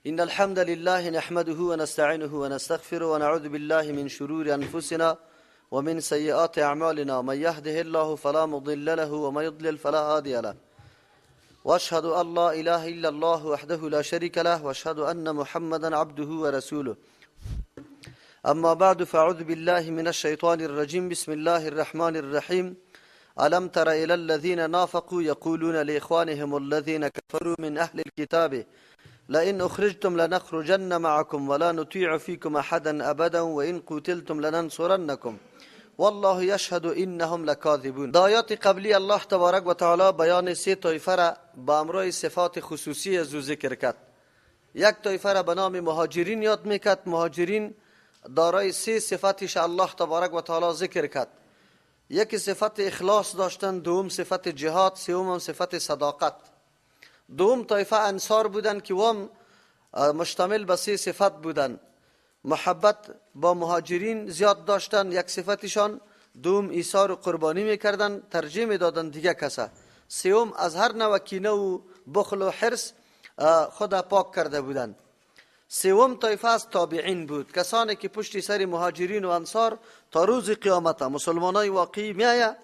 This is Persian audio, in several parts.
إن الحمد لله نحمده ونستعينه ونستغفره ونعوذ بالله من شرور أنفسنا ومن سيئات أعمالنا، من يهده الله فلا مضل له ومن يضلل فلا هادي له، وأشهد أن لا إله إلا الله وحده لا شريك له، وأشهد أن محمدا عبده ورسوله. أما بعد، فأعوذ بالله من الشيطان الرجيم. بسم الله الرحمن الرحيم. ألم تر إلى الذين نافقوا يقولون لإخوانهم الذين كفروا من أهل الكتاب لئن أخرجتم لنخرجن معكم ولا نطيع فيكم أحدا أبدا وإن قتلتم لننصرنكم والله يشهد إنهم لكاذبون. در آیات قبلی الله تبارک و تعالی بیان سه طایفه را با امرای صفات خصوصی از او ذکر کرد. یک طایفه را به نام مهاجرین یاد میکرد. مهاجرین دارای سه صفتش الله تبارک و تعالی ذکر کرد. یکی صفت اخلاص داشتن، دوم صفت جهاد، سوم صفت صداقت. دوم طایفه انصار بودن که وام مشتمل به سه صفت بودن. محبت با مهاجرین زیاد داشتن، یک صفتشان. دوم ایثار و قربانی میکردن، ترجیح میدادن دیگه کسا. سوم از هر نوع کینه و بخل و حرص خود پاک کرده بودن. سوم طایفه از تابعین بود، کسانی که پشت سر مهاجرین و انصار تا روز قیامت مسلمانای واقعی میآید.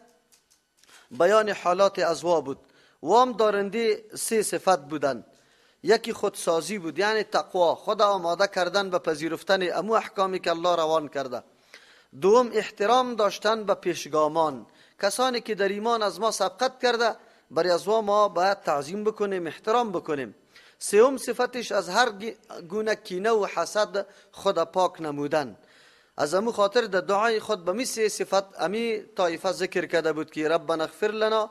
بیان حالات ازوا بود. وام دارنده سه صفت بودن. یکی خودسازی بود، یعنی تقوا، خود آماده کردن به پذیرفتن امو احکامی که الله روان کرده. دوم احترام داشتن به پیشگامان، کسانی که در ایمان از ما سبقت کرده، برای از ما باید تعظیم بکنیم، احترام بکنیم. سوم صفتش از هر گونه کینه و حسد خود پاک نمودن. از امو خاطر در دعای خود به می سه صفت امی طایفه ذکر کرده بود که ربنا اغفر لنا.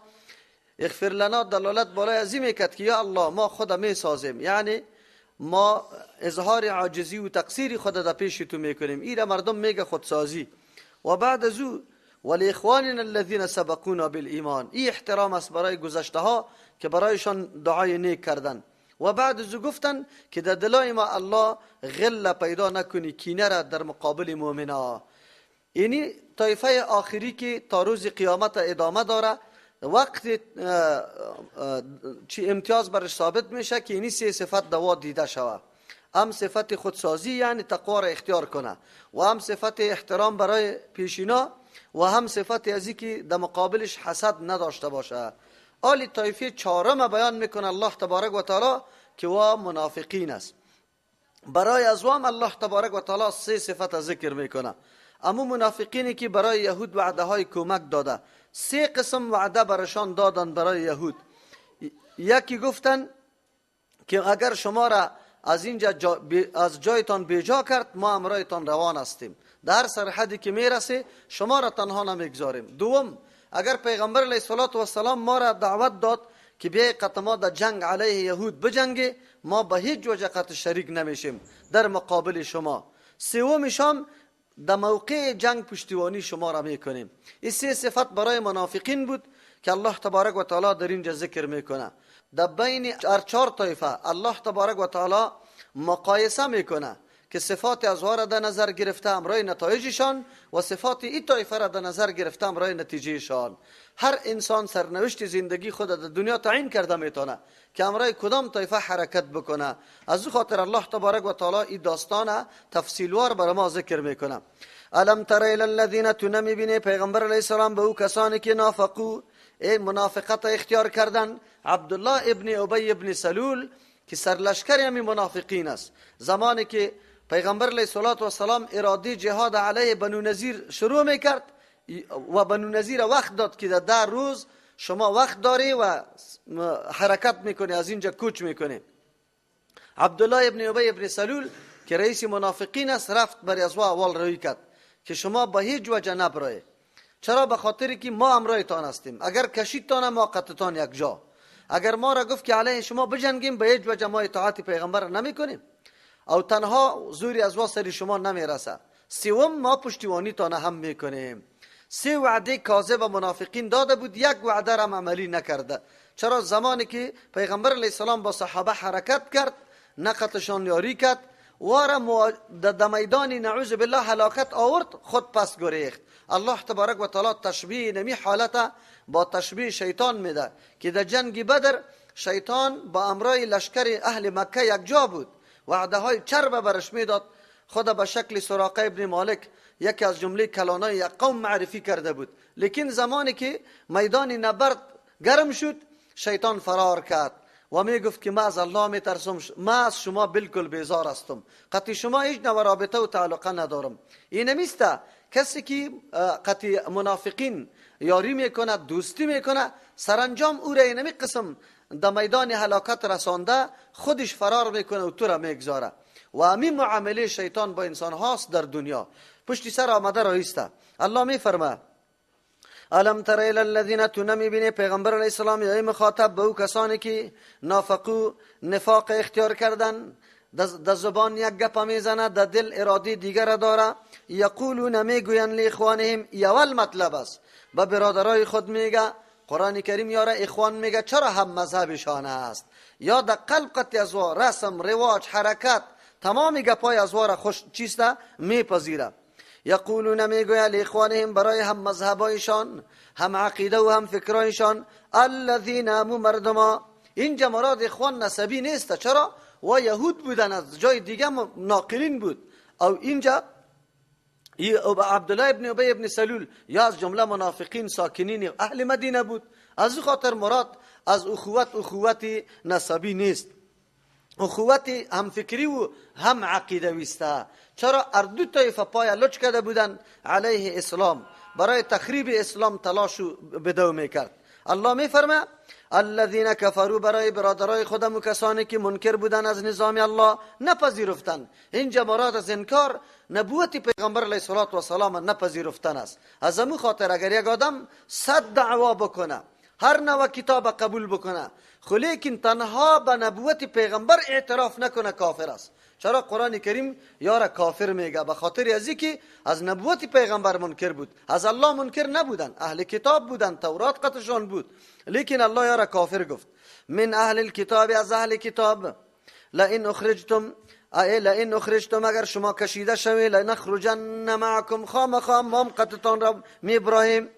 اغفر لنا دلالت بالای از این میکرد که یا الله ما خود می سازیم، یعنی ما اظهار عاجزی و تقصیر خود در پیش تو میکنیم. ایره مردم میگه خودسازی. و بعد از او ولاخواننا الذين سبقونا بالایمان، این احترام است برای گذشته ها که برایشان دعای نیک کردن. و بعد از او گفتن که در دلای ما الله غل پیدا نکنی، کینه را در مقابل مؤمنا. اینی طایفه آخری که تا روز قیامت ادامه داره، وقت چی امتیاز برش ثابت میشه که اینی سه صفت دوا دیده شوه. هم صفت خودسازی یعنی تقوا را اختیار کنه، و هم صفت احترام برای پیشینا، و هم صفت ازی که در مقابلش حسد نداشته باشه. آلی طایفه چهارم بیان میکنه الله تبارک و تعالی که وا منافقین است. برای ازوام الله تبارک و تعالی سه صفت ذکر میکنه. اما منافقینی که برای یهود وعده های کمک داده، سه قسم وعده برشان دادن برای یهود. یکی گفتن که اگر شما را از اینجا از جایتان بیجا کرد، ما امرایتان روان هستیم، در سرحدی که میرسه شما را تنها نمیگذاریم. دوم، اگر پیغمبر علیه الصلاة والسلام ما را دعوت داد که بیای قطما در جنگ علیه یهود بجنگه، ما به هیچ وجه قط شریک نمیشیم در مقابل شما. سومشام در موقع جنگ پشتیبانی شما را میکنیم. این سه صفت برای منافقین بود که الله تبارک و تعالی در اینجا ذکر میکنه. در بین هر چهار طایفه الله تبارک و تعالی مقایسه میکنه که صفات ازها را در نظر گرفته امرای نتایجشان و صفات این طایفه را در نظر گرفته امرای نتیجهشان. هر انسان سرنوشت زندگی خود در دنیا تعیین کرده میتونه که امرای کدام طایفه حرکت بکنه. از او خاطر الله تبارک و تعالی این داستان تفصیلوار برای ما ذکر میکنه. الم تر الی الذین، تو نمیبینی پیغمبر علیه السلام به او کسانی که نافقو، ای منافقت اختیار کردن. عبدالله ابن ابی ابن سلول که سرلشکر همین منافقین است، زمانی که پیغمبر علیه الصلاة والسلام اراده جهاد علیه بنو نظیر شروع میکرد و بنو نظیر وقت داد که در 10 روز شما وقت داری و حرکت میکنی، از اینجا کوچ میکنی. عبدالله ابن ابی ابن سلول که رئیس منافقین است رفت بر از اول روی کرد که شما به هیچ وجه نبرای. چرا؟ به خاطر که ما امرایتان هستیم، اگر کشیدتان ما قطتان یک جا، اگر ما را گفت که علیه شما بجنگیم به هیچ وجه ما اطاعت پیغمبر نمیکنیم او تنها زوری از سر شما نمیرسه. سوم ما پشتیبانی تانه هم میکنیم. سه وعده کاذب و منافقین داده بود، یک وعده را عملی نکرده. چرا؟ زمانی که پیغمبر علیه السلام با صحابه حرکت کرد، نقطشان یاری کرد، وارا در میدان نعوذ بالله هلاکت آورد، خود پس گریخت. الله تبارک و تعالی تشبیه نمی حالت با تشبیه شیطان میده که در جنگ بدر شیطان با امرای لشکر اهل مکه یک جا بود وعده های چرب برش میداد. خدا به شکل سراقه ابن مالک یکی از جمله کلانای یک قوم معرفی کرده بود. لیکن زمانی که میدان نبرد گرم شد، شیطان فرار کرد و می گفت که ما از الله می ترسم، ما از شما بالکل بیزار هستم، قطعی شما هیچ نوع رابطه و تعلقه ندارم. این نمیسته کسی که قطعی منافقین یاری میکنه، دوستی میکنه، سرانجام او را اینمی قسم در میدان هلاکت رسانده، خودش فرار میکنه و تو را میگذاره. و همین معامله شیطان با انسان هاست در دنیا. پشتی سر آمده رایسته. الله میفرمه الم تر الی الذین، تو نمیبینی پیغمبر علیه السلام یا مخاطب به او کسانی که نافقو نفاق اختیار کردن، در زبان یک گپ میزنه، در دل اراده دیگر داره. یقولون میگوین لاخوانهم، اول مطلب است به برادرای خود میگه. قرآن کریم یاره اخوان میگه، چرا هم مذهبشان است؟ یا در قلب قطع از رسم رواج حرکت تمام گپای از را خوش چیسته میپذیره. یقولون میگوید لاخوانهم، برای هم مذهبایشان، هم عقیده و هم فکرایشان، الذین امو مردما. اینجا مراد اخوان نسبی نیست، چرا؟ و یهود بودن، از جای دیگه ناقلین بود. او اینجا عبدالله ابن ابی ابن سلول یا از جمله منافقین ساکنین اهل مدینه بود. از او خاطر مراد از اخوت اخوت نسبی نیست، اخوت هم فکری و هم عقیدوی است. چرا اردو طایفه پای لچ کرده بودن علیه اسلام، برای تخریب اسلام تلاش بدو میکرد. الله میفرمه الذین کفروا، برای برادرای خودم و کسانی که منکر بودن از نظام الله، نپذیرفتن. اینجا مراد از انکار نبوت پیغمبر علیه الصلاة والسلام نپذیرفتن است. از امو خاطر اگر یک آدم 100 دعوا بکنه، هر نوع کتاب قبول بکنه، خو لیکن تنها به نبوت پیغمبر اعتراف نکنه کافر است. چرا قرآن کریم یارا کافر میگه؟ به خاطر از که از نبوت پیغمبر منکر بود، از الله منکر نبودن، اهل کتاب بودن، تورات قطشان بود، لیکن الله یارا کافر گفت. من اهل الکتاب، از اهل کتاب، لئن اخرجتم، لئن اخرجتم، اگر شما کشیده شوی، لنخرجن معکم، خامخا ما قطتان را میبراهیم،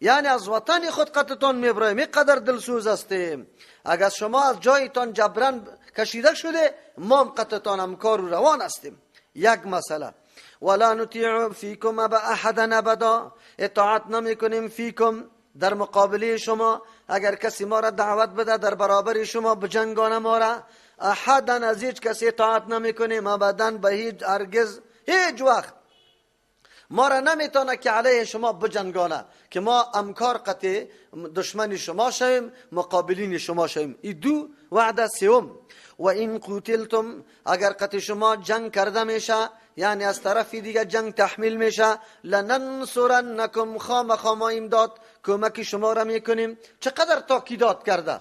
یعنی از وطن خود قطتان میبراهیم، اینقدر دلسوز هستیم. اگر شما از جایتان جبران کشیده شده، ما هم قطتان همکار و روان هستیم. یک مسئله، ولا نطیع فیکم احدا ابدا، اطاعت نمی کنیم فیکم، در مقابله شما، اگر کسی ما را دعوت بده در برابر شما بجنگانه ما را، احدا از هیچ کسی اطاعت نمی کنیم ابدا، به هیچ هرگز هیچ وقت ما را نمیتونه که علیه شما بجنگانه، که ما امکار قطع دشمن شما شویم، مقابلین شما شویم. این دو وعده. سوم، و این قتلتم، اگر قطع شما جنگ کرده میشه، یعنی از طرف دیگه جنگ تحمیل میشه، لننصرنکم، خامخا ما امداد کمک شما را میکنیم. چقدر تاکیدات کرده.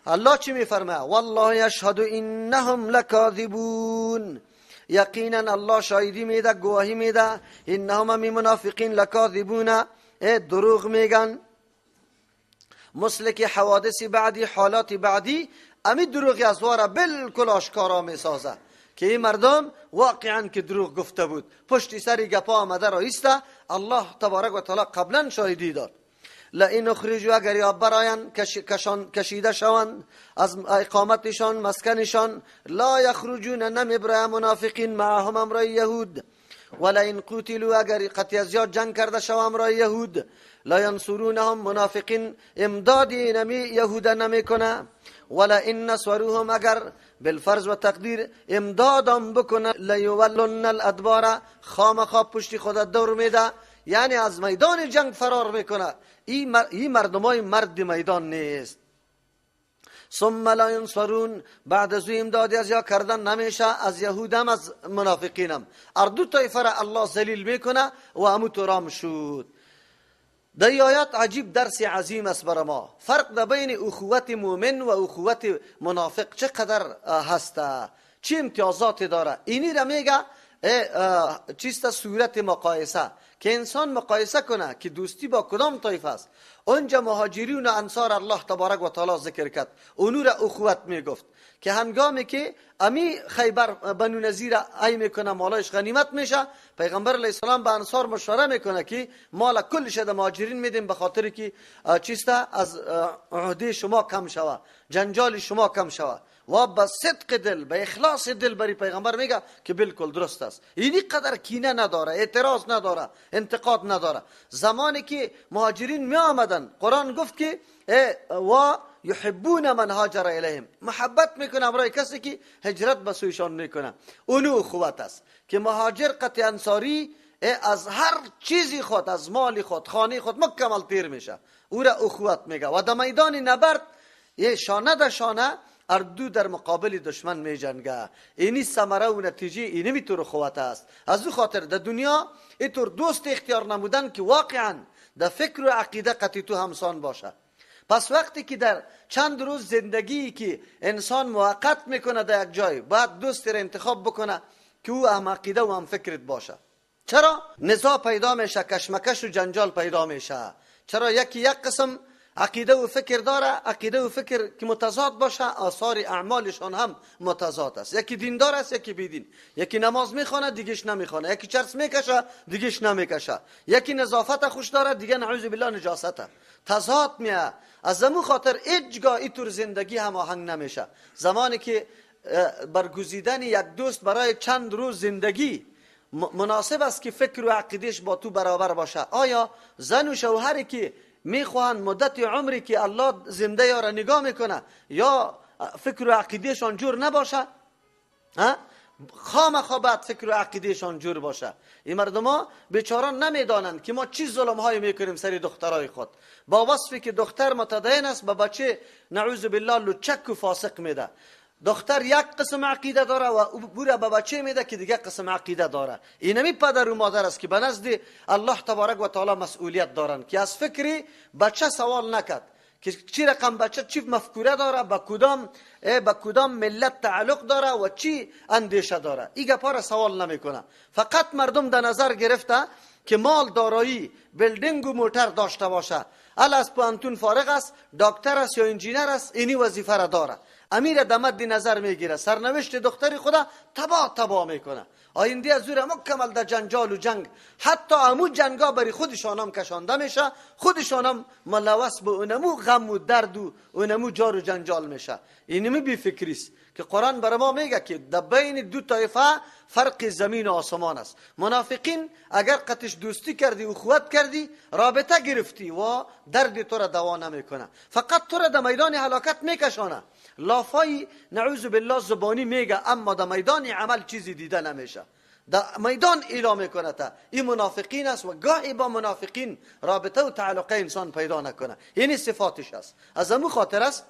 الله چی میفرمه؟ والله یشهد انهم لکاذبون، یقینا الله شاهدی میده، گواهی میده، انهم می منافقین لکاذبون، دروغ میگن. مثل که حوادث بعدی، حالات بعدی، امی دروغی از وارا بالکل آشکارا میسازه که این مردم واقعا که دروغ گفته بود، پشت سری گپا آمده رایسته. الله تبارک و تعالی قبلا شاهدی داد. لئن اخرجوا، اگر یا براین کشیده شوند از اقامتشان، مسکنشان، لا یخرجون، نمیبرای منافقین معهم امرای یهود. ولئن قتلوا، اگر قطع زیاد جنگ کرده شوند امرای یهود، لا ینصرونهم، منافقین امدادی نمی یهود نمیکنه. ولئن نصروهم، اگر بالفرض و تقدیر امدادم بکنه، لیولن الادبار، خامخا پشت خود دور میده، یعنی از میدان جنگ فرار میکنه. این مردمای مرد میدان نیست. ثم لا ینصرون، بعد از امدادی از یا کردن نمیشه، از یهودم از منافقینم، اردو طایفه را الله ذلیل میکنه و امو ترام شد. در آیات عجیب درس عظیم است بر ما. فرق در بین اخوت مؤمن و اخوت منافق چقدر هسته، چه امتیازات داره. اینی را میگه چیست صورت مقایسه، که انسان مقایسه کنه که دوستی با کدام طایفه است. اونجا مهاجرین و انصار الله تبارک و تعالی ذکر کرد، اونو را اخوت میگفت که هنگامی که امی خیبر بنو نضیر ای میکنه، مالایش غنیمت میشه، پیغمبر علیه السلام به انصار مشوره میکنه که مال کلش د مهاجرین میدیم، به خاطر که چیست از عهده شما کم شوه، جنجال شما کم شوه. و با صدق دل، به اخلاص دل بری پیغمبر میگه که بالکل درست است. اینی قدر کینه نداره، اعتراض نداره، انتقاد نداره. زمانی که مهاجرین می آمدن، قرآن گفت که و یحبون من هاجر الیهم، محبت میکنه برای کسی که هجرت به سویشان میکنه. اونو اخوت است که مهاجر قطع انصاری از هر چیزی خود، از مال خود، خانه خود مکمل تیر میشه، او را اخوت میگه. و در میدان نبرد یه شانه در شانه اردو در مقابل دشمن می جنگه. اینی ثمره و نتیجه اینی میتور اخوت است. از او خاطر در دنیا اینطور دوست اختیار نمودن که واقعا در فکر و عقیده قطعی تو همسان باشه. پس وقتی که در چند روز زندگی که انسان موقت میکنه در یک جای، باید دوستی را انتخاب بکنه که او هم عقیده و هم فکرت باشه. چرا نزاع پیدا میشه، کشمکش و جنجال پیدا میشه؟ چرا یکی یک قسم عقیده و فکر داره، عقیده و فکر که متضاد باشه، آثار اعمالشان هم متضاد است. یکی دیندار است، یکی بیدین، یکی نماز میخوانه دیگهش نمیخوانه، یکی چرس میکشه دیگهش نمیکشه، یکی نظافت خوش داره دیگه نعوذ بالله نجاست. تضاد میه. از امو خاطر هیچگاه اینطور زندگی هم آهنگ نمیشه. زمانی که برگزیدن یک دوست برای چند روز زندگی مناسب است که فکر و عقیدهش با تو برابر باشه. آیا زن و شوهری که میخواهند مدت عمری که الله زنده یارا نگاه میکنه یا فکر و عقیدهشان جور نباشه؟ خامخا باید فکر و عقیدهشان جور باشه. این مردم ها بیچاران نمیدانند که ما چی ظلم های میکنیم سر دخترای خود. با وصفی که دختر متدین است به بچه نعوذ بالله لچک و فاسق میده. دختر یک قسم عقیده داره و او را به بچه میده که دیگه قسم عقیده داره. اینمی پدر و مادر است که به نزد الله تبارک و تعالی مسئولیت دارند که از فکری بچه سوال نکرد که چی رقم بچه چی مفکوره داره، به کدام ملت تعلق داره و چی اندیشه داره. این گپا را سوال نمیکنه. فقط مردم در نظر گرفته که مال دارایی، building و موتر داشته باشه، ال از پوهنتون فارغ است، دکتر است یا انجینر است، اینی وظیفه را داره. امیر در مد نظر میگیره، سرنوشت دختری خدا تبا تبا میکنه. آینده از زور مکمل در جنجال و جنگ، حتی امو جنگا بری خودشان هم کشانده میشه، خودشان هم ملوث به اونمو غم و درد و اونمو جار و جنجال میشه. اینمی بی فکریست که قرآن برای ما میگه که در بین دو طایفه فرق زمین و آسمان است. منافقین اگر قطش دوستی کردی و اخوت کردی، رابطه گرفتی و درد تو را دوا نمیکنه، فقط تو را در میدان هلاکت میکشانه. لافای نعوذ بالله زبانی میگه، اما در میدان عمل چیزی دیده نمیشه، در میدان اعلام میکنه تا این منافقین است. و گاهی با منافقین رابطه و تعلقه انسان پیدا نکنه، یعنی صفاتش است. از امو خاطر است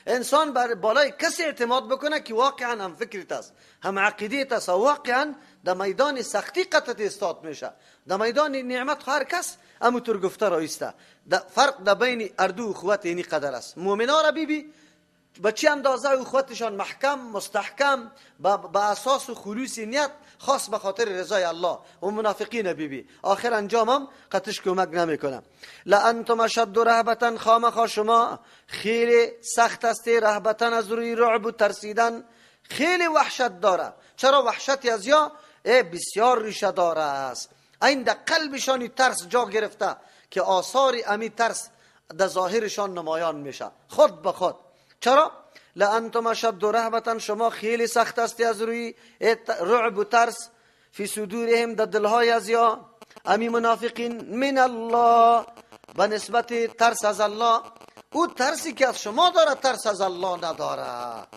انسان بر بالای کسی اعتماد بکنه که واقعا هم فکرت است، هم عقیدیت است، واقعا در میدان سختی قطعت استاد میشه، در میدان نعمت هر کس اموتور گفته را ایسته. فرق در بین اردو و اخوت اینی قدر است. مؤمنا را ببین به چه اندازه اخوتشان محکم مستحکم به اساس و خلوص نیت خاص به خاطر رضای الله، و منافقین بی آخر انجامم قطش کمک نمیکنه. لانتم اشد رهبتا، خامخا شما خیلی سخت است، رهبتا از روی رعب و ترسیدن خیلی وحشت داره. چرا وحشت از یا بسیار ریشه داره است. این در قلبشان ترس جا گرفته که آثار امی ترس در ظاهرشان نمایان میشه خود به خود. چرا؟ لانتم اشد رهبتا، شما خیلی سخت است از روی رعب و ترس، فی صدورهم در دلهای از یا امی منافقین، من الله به نسبت ترس از الله. او ترسی که از شما داره ترس از الله نداره،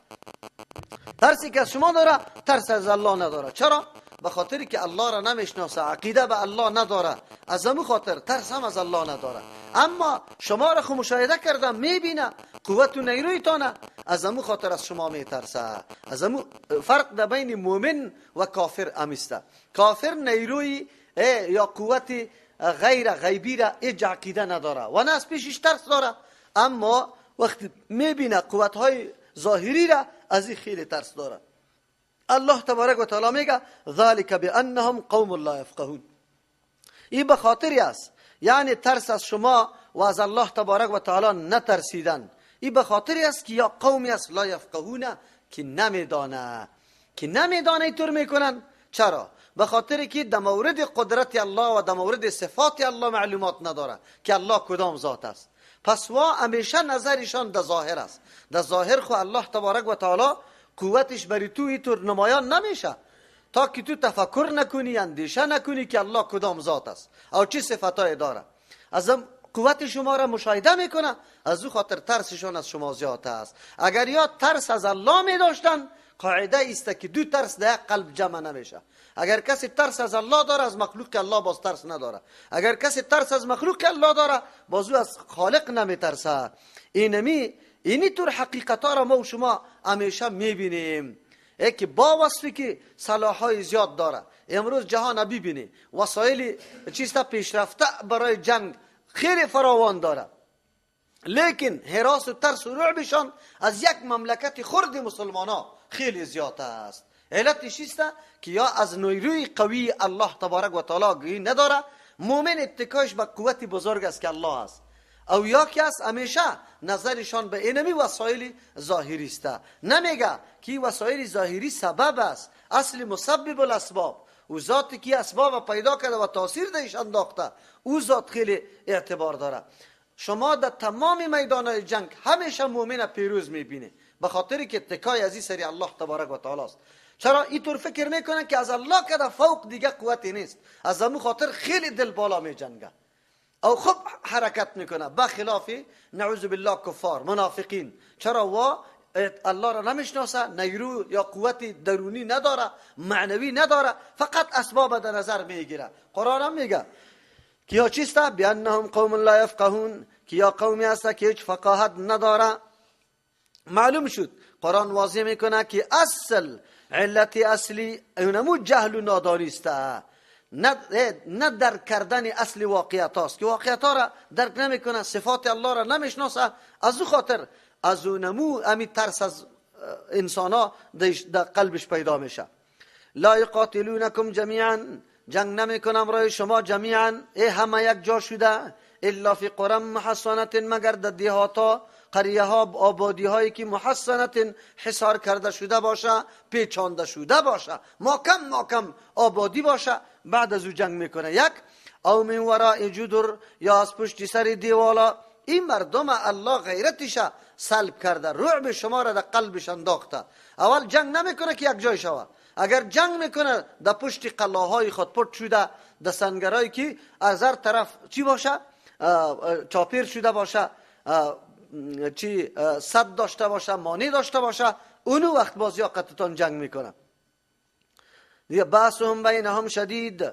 ترسی که از شما داره ترس از الله نداره. چرا؟ به خاطری که الله را نمیشناسه، عقیده به الله نداره، از امو خاطر ترس هم از الله نداره. اما شما را خو مشاهده کردم، میبینه قوت و نیرویتانه، از امو خاطر از شما میترسه. از امو فرق در بین مؤمن و کافر امیسته. کافر نیروی یا قوت غیر غیبی را هیچ عقیده نداره و نه از پیشش ترس داره، اما وقتی میبینه قوت های ظاهری را از این خیلی ترس داره. الله تبارک و تعالی میگه ذلک بانهم قوم لا یفقهون. این به خاطری است، یعنی ترس از شما و از الله تبارک و تعالی نترسیدن، این به خاطری است که یا قومی است لا یفقهون، که نمیدانه، که نمیدانه اینطور میکنن. چرا؟ به خاطری که در مورد قدرت الله و در مورد صفات الله معلومات نداره که الله کدام ذات است. پس وا همیشه نظرشان در ظاهر است. در ظاهر خو الله تبارک و تعالی قوتش بری تو اینطور نمایان نمیشه تا که تو تفکر نکنی، اندیشه نکنی که الله کدام ذات است او چه صفتای داره. از قوت شما را مشاهده میکنه، از او خاطر ترسشان از شما زیاد است. اگر یا ترس از الله می داشتن، قاعده است که دو ترس در یک قلب جمع نمیشه. اگر کسی ترس از الله داره، از مخلوق الله باز ترس نداره. اگر کسی ترس از مخلوق الله داره، باز او از خالق نمیترسه. اینی طور حقیقت ها را ما و شما همیشه میبینیم که با وصفی که سلاح‌های زیاد داره. امروز جهان ببینی وسایل چیستا پیشرفته برای جنگ خیلی فراوان داره، لیکن هراس و ترس و رعبشان از یک مملکت خرد مسلمان ها خیلی زیاد است. علتش است که یا از نیروی قوی الله تبارک و تعالی آگاهی نداره، مؤمن اتکاش به قوت بزرگ است که الله است، او یا که است همیشه نظرشان به اینمی وسایل ظاهری است. نمیگه که وسایل ظاهری سبب است، اصل مسبب الاسباب او ذاتی که اسباب پیدا کرده و تاثیر درش انداخته، او ذات خیلی اعتبار داره. شما در تمام میدانهای جنگ همیشه مؤمن پیروز میبینه، به خاطری که اتکای از این سری الله تبارک و تعالی است. چرا اینطور فکر میکنن که از الله که فوق دیگه قوتی نیست، از همون خاطر خیلی دل بالا میجنگه او خوب حرکت میکنه، بخلاف نعوذ بالله کفار منافقین. چرا وا الله را نمیشناسه، نیرو یا قوت درونی نداره، معنوی نداره، فقط اسباب در نظر میگیره. قرآن هم میگه که یا چیست؟ بانهم قوم لا یفقهون، که یا قومی هست که هیچ فقاهت نداره. معلوم شد قرآن واضح میکنه که اصل علت اصلی اونمو جهل و نادانی است، نه درک کردن اصل واقعیت هاست که واقعیت ها را درک نمیکنه، صفات الله را نمیشناسه، از او خاطر از اونمو امی ترس از انسان ها در قلبش پیدا میشه. لا یقاتلونکم جمیعا، جنگ نمیکنم رای شما جمیعا، ای همه یک جا شده، الا فی قرى محصنة، مگر در دیهاتا قریه ها آبادی هایی که محصنة حصار کرده شده باشه، پیچانده شده باشه، ماکم آبادی باشه، بعد از او جنگ میکنه. یک او من وراء جدر، یا از پشت سر دیوالا. این مردم الله غیرتش سلب کرده، رعب شما را در قلبش انداخته. اول جنگ نمیکنه که یک جای شوه، اگر جنگ میکنه در پشت قلاهای خود پرد شده، در سنگرهایی که از هر طرف چی باشه، چاپیر شده باشه، چی صد داشته باشه، مانع داشته باشه، اونو وقت باز یاقتتان جنگ میکنه. دیگه بحثهم بینهم شدید،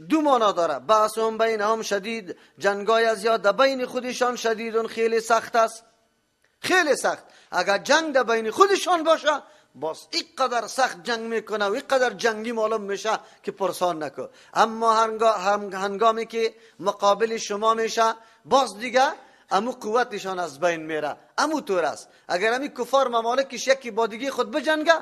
دو معنا داره. بحثهم بینهم شدید، جنگای از یاد بین خودشان شدیدون، خیلی سخت است، خیلی سخت. اگر جنگ در بین خودشان باشه، باز اینقدر سخت جنگ میکنه و اینقدر جنگی معلوم میشه که پرسان نکن. اما هنگامی که مقابل شما میشه، باز دیگه امو قوتشان از بین میره. امو طور است. اگر امی کفار ممالکش یکی با دیگه خود بجنگه،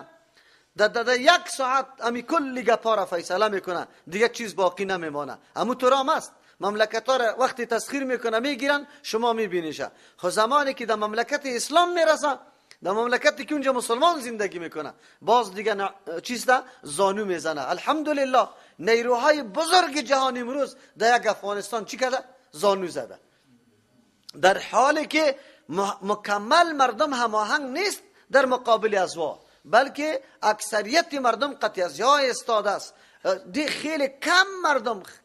در یک ساعت امی کل گپا را فیصله میکنه، دیگه چیز باقی نمیمانه. امو طور هم است. مملکت ها را وقتی تسخیر میکنه میگیرن، شما میبینیشه. خب زمانی که در مملکت اسلام میرسه، در مملکتی که اونجا مسلمان زندگی میکنه، باز دیگه چیز ده زانو میزنه. الحمدلله نیروهای بزرگ جهان امروز در یک افغانستان چی کرده؟ زانو زده. در حالی که مکمل مردم هماهنگ نیست در مقابل ازوا، بلکه اکثریت مردم قطعی از ها استاده است. دی خیلی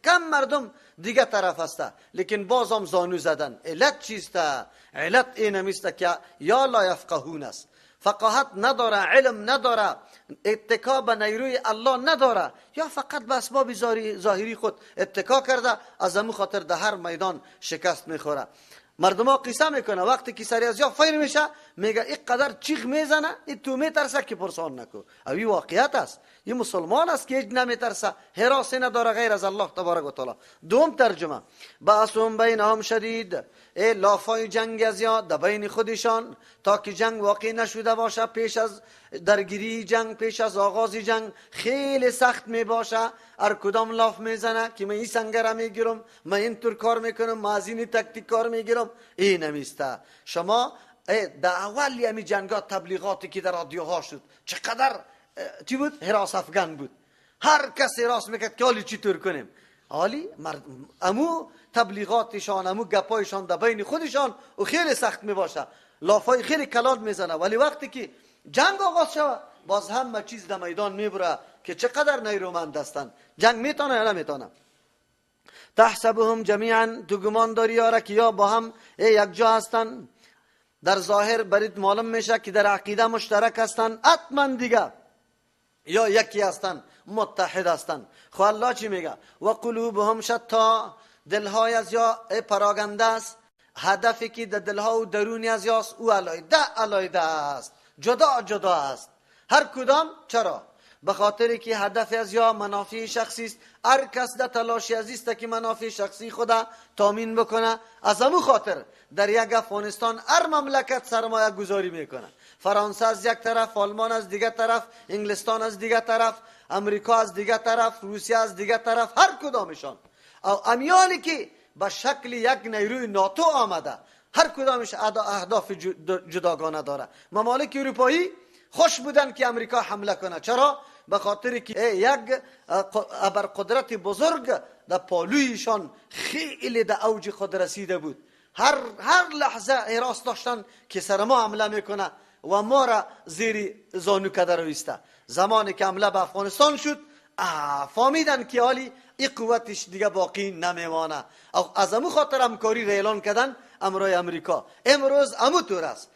کم مردم دیگه طرف هسته، لیکن باز هم زانو زدن. علت چیسته؟ علت این است که یا لا یفقهون است، فقاهت نداره، علم نداره، اتکا به نیروی الله نداره، یا فقط به اسباب ظاهری خود اتکا کرده، از همون خاطر در هر میدان شکست میخوره. مردم ها قصه میکنه وقتی که سری از یا فیر میشه، میگه اینقدر چیغ میزنه، این تو میترسه که پرسان نکو. او این واقعیت است. این مسلمان است که هیچ نمیترسه، هراس نداره غیر از الله تبارک و تعالی. دوم ترجمه بأسهم بینهم شدید، ای لافای جنگ از یا در بین خودشان، تا که جنگ واقع نشده باشه، پیش از درگیری جنگ، پیش از آغاز جنگ خیلی سخت میباشه. هر کدام لاف میزنه که من این سنگره میگیرم، من اینطور کار میکنم، من از این تکتیک کار میگیرم. این نمیسته. شما در اول یمی جنگا تبلیغاتی که در رادیوها شد چقدر چی بود؟ هراس افغان بود. هر کس هراس میکرد که حالی چطور کنیم. عالی امو تبلیغاتشان، امو گپایشان در بین خودشان و خیلی سخت میباشه، لافای خیلی کلان میزنه، ولی وقتی که جنگ آغاز شود باز همه چیز در میدان میبره که چقدر نیرومند هستند. جنگ میتونه یا نمیتونه؟ تحسبهم جمیعا، تو گمان داری یاره که یا با هم یک جا هستن، در ظاهر برید معلوم میشه که در عقیده مشترک هستن، حتما دیگه یا یکی هستن، متحد هستن. خو الله چی میگه؟ و قلوبهم شتا، دلهای از یا پراگنده است، هدفی که در دلها و درونی از یاست او علایده علایده است، جدا جدا است هر کدام. چرا؟ به خاطر که هدف از یا منافع شخصی است، هر کس در تلاش از است که منافع شخصی خود تامین بکنه. از امو خاطر در یک افغانستان هر مملکت سرمایه گذاری میکنه، فرانسه از یک طرف، آلمان از دیگه طرف، انگلستان از دیگه طرف، امریکا از دیگه طرف، روسیه از دیگه طرف، هر کدامشان او امیالی که به شکل یک نیروی ناتو آمده، هر کدامش اهداف جداگانه داره. ممالک اروپایی خوش بودن که امریکا حمله کنه، چرا؟ به خاطر که یک ابرقدرت بزرگ در پالویشان خیلی در اوج خود رسیده بود، هر لحظه حراس داشتن که سر ما حمله میکنه و ما را زیر زانو کده رویسته. زمانی که حمله به افغانستان شد فهمیدن که حالی این قوتش دیگه باقی نمیمانه، از امو خاطر همکاری را اعلان کردن امرای امریکا. امروز امو طور است،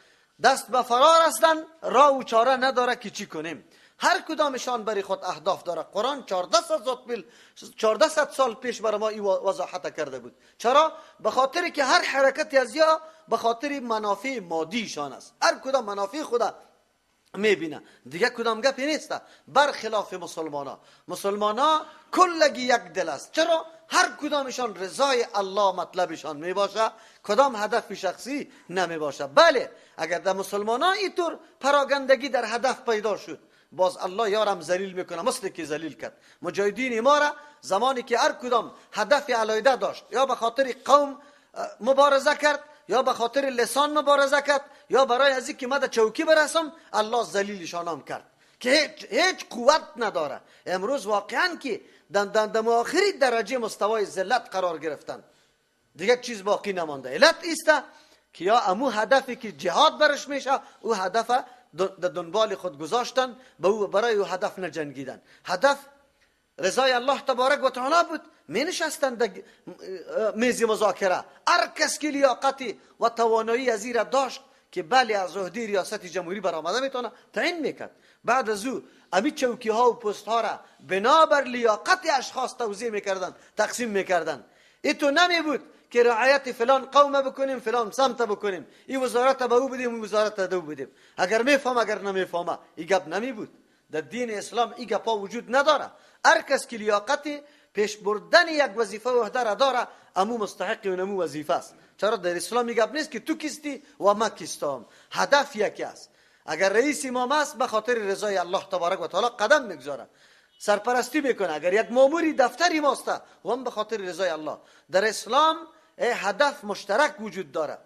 دست به فرار هستن، راه و چاره نداره که چی کنیم. هر کدامشان برای خود اهداف داره. قرآن 1400 سال پیش برای ما این وضاحت کرده بود. چرا؟ به خاطر که هر حرکتی از یا به خاطر منافع مادیشان است، هر کدام منافع خود میبینه، دیگه کدام گپی نیست. برخلاف مسلمانا، مسلمانا کلگی یک دل است. چرا؟ هر کدامشان رضای الله مطلبشان میباشه، کدام هدف شخصی نمیباشه. بله اگر در مسلمانا اینطور پراگندگی در هدف پیدا شد، باز الله یارم ذلیل میکنه، مثل که ذلیل کرد مجاهدین ما را. زمانی که هر کدام هدف علیحده داشت، یا به خاطر قوم مبارزه کرد، یا به خاطر لسان مبارزه کرد، یا برای از اینکه ما در چوکی برسم، الله ذلیلشان هم کرد که هیچ قوت نداره. امروز واقعا که در آخری درجه مستوای ذلت قرار گرفتن، دیگه چیز باقی نمانده. علت ایست که یا امو هدفی که جهاد برش میشه، او هدف در دنبال خود گذاشتن، به او برای او هدف نجنگیدن. هدف رضای الله تبارک و تعالی بود، می نشستن در میز مذاکره. هر کس که لیاقتی و توانایی از این را داشت که بله از عهده ریاست جمهوری برآمده میتونه، تعیین میکرد. بعد از او امی چوکی ها و پست ها را بنابر لیاقت اشخاص توزیع میکردن، تقسیم میکردن. ای تو نمی بود که رعایت فلان قوم بکنیم، فلان سمت بکنیم، این وزارت به او بدیم، این وزارت به او بدیم، اگر میفهم اگر نمیفهمه، این گپ نمی بود. در دین اسلام این گپا وجود نداره. هر کس که لیاقت پیش بردن یک وظیفه و عهده را داره، امو مستحق اون امو وظیفه است. چرا در اسلام این گپ نیست که تو کیستی و ما کیستم. هدف یکی است. اگر رئیس امام است، به خاطر رضای الله تبارک و تعالی قدم میگذاره، سرپرستی میکنه. اگر یک ماموری دفتری ماست، و هم به خاطر رضای الله. در اسلام هدف مشترک وجود داره،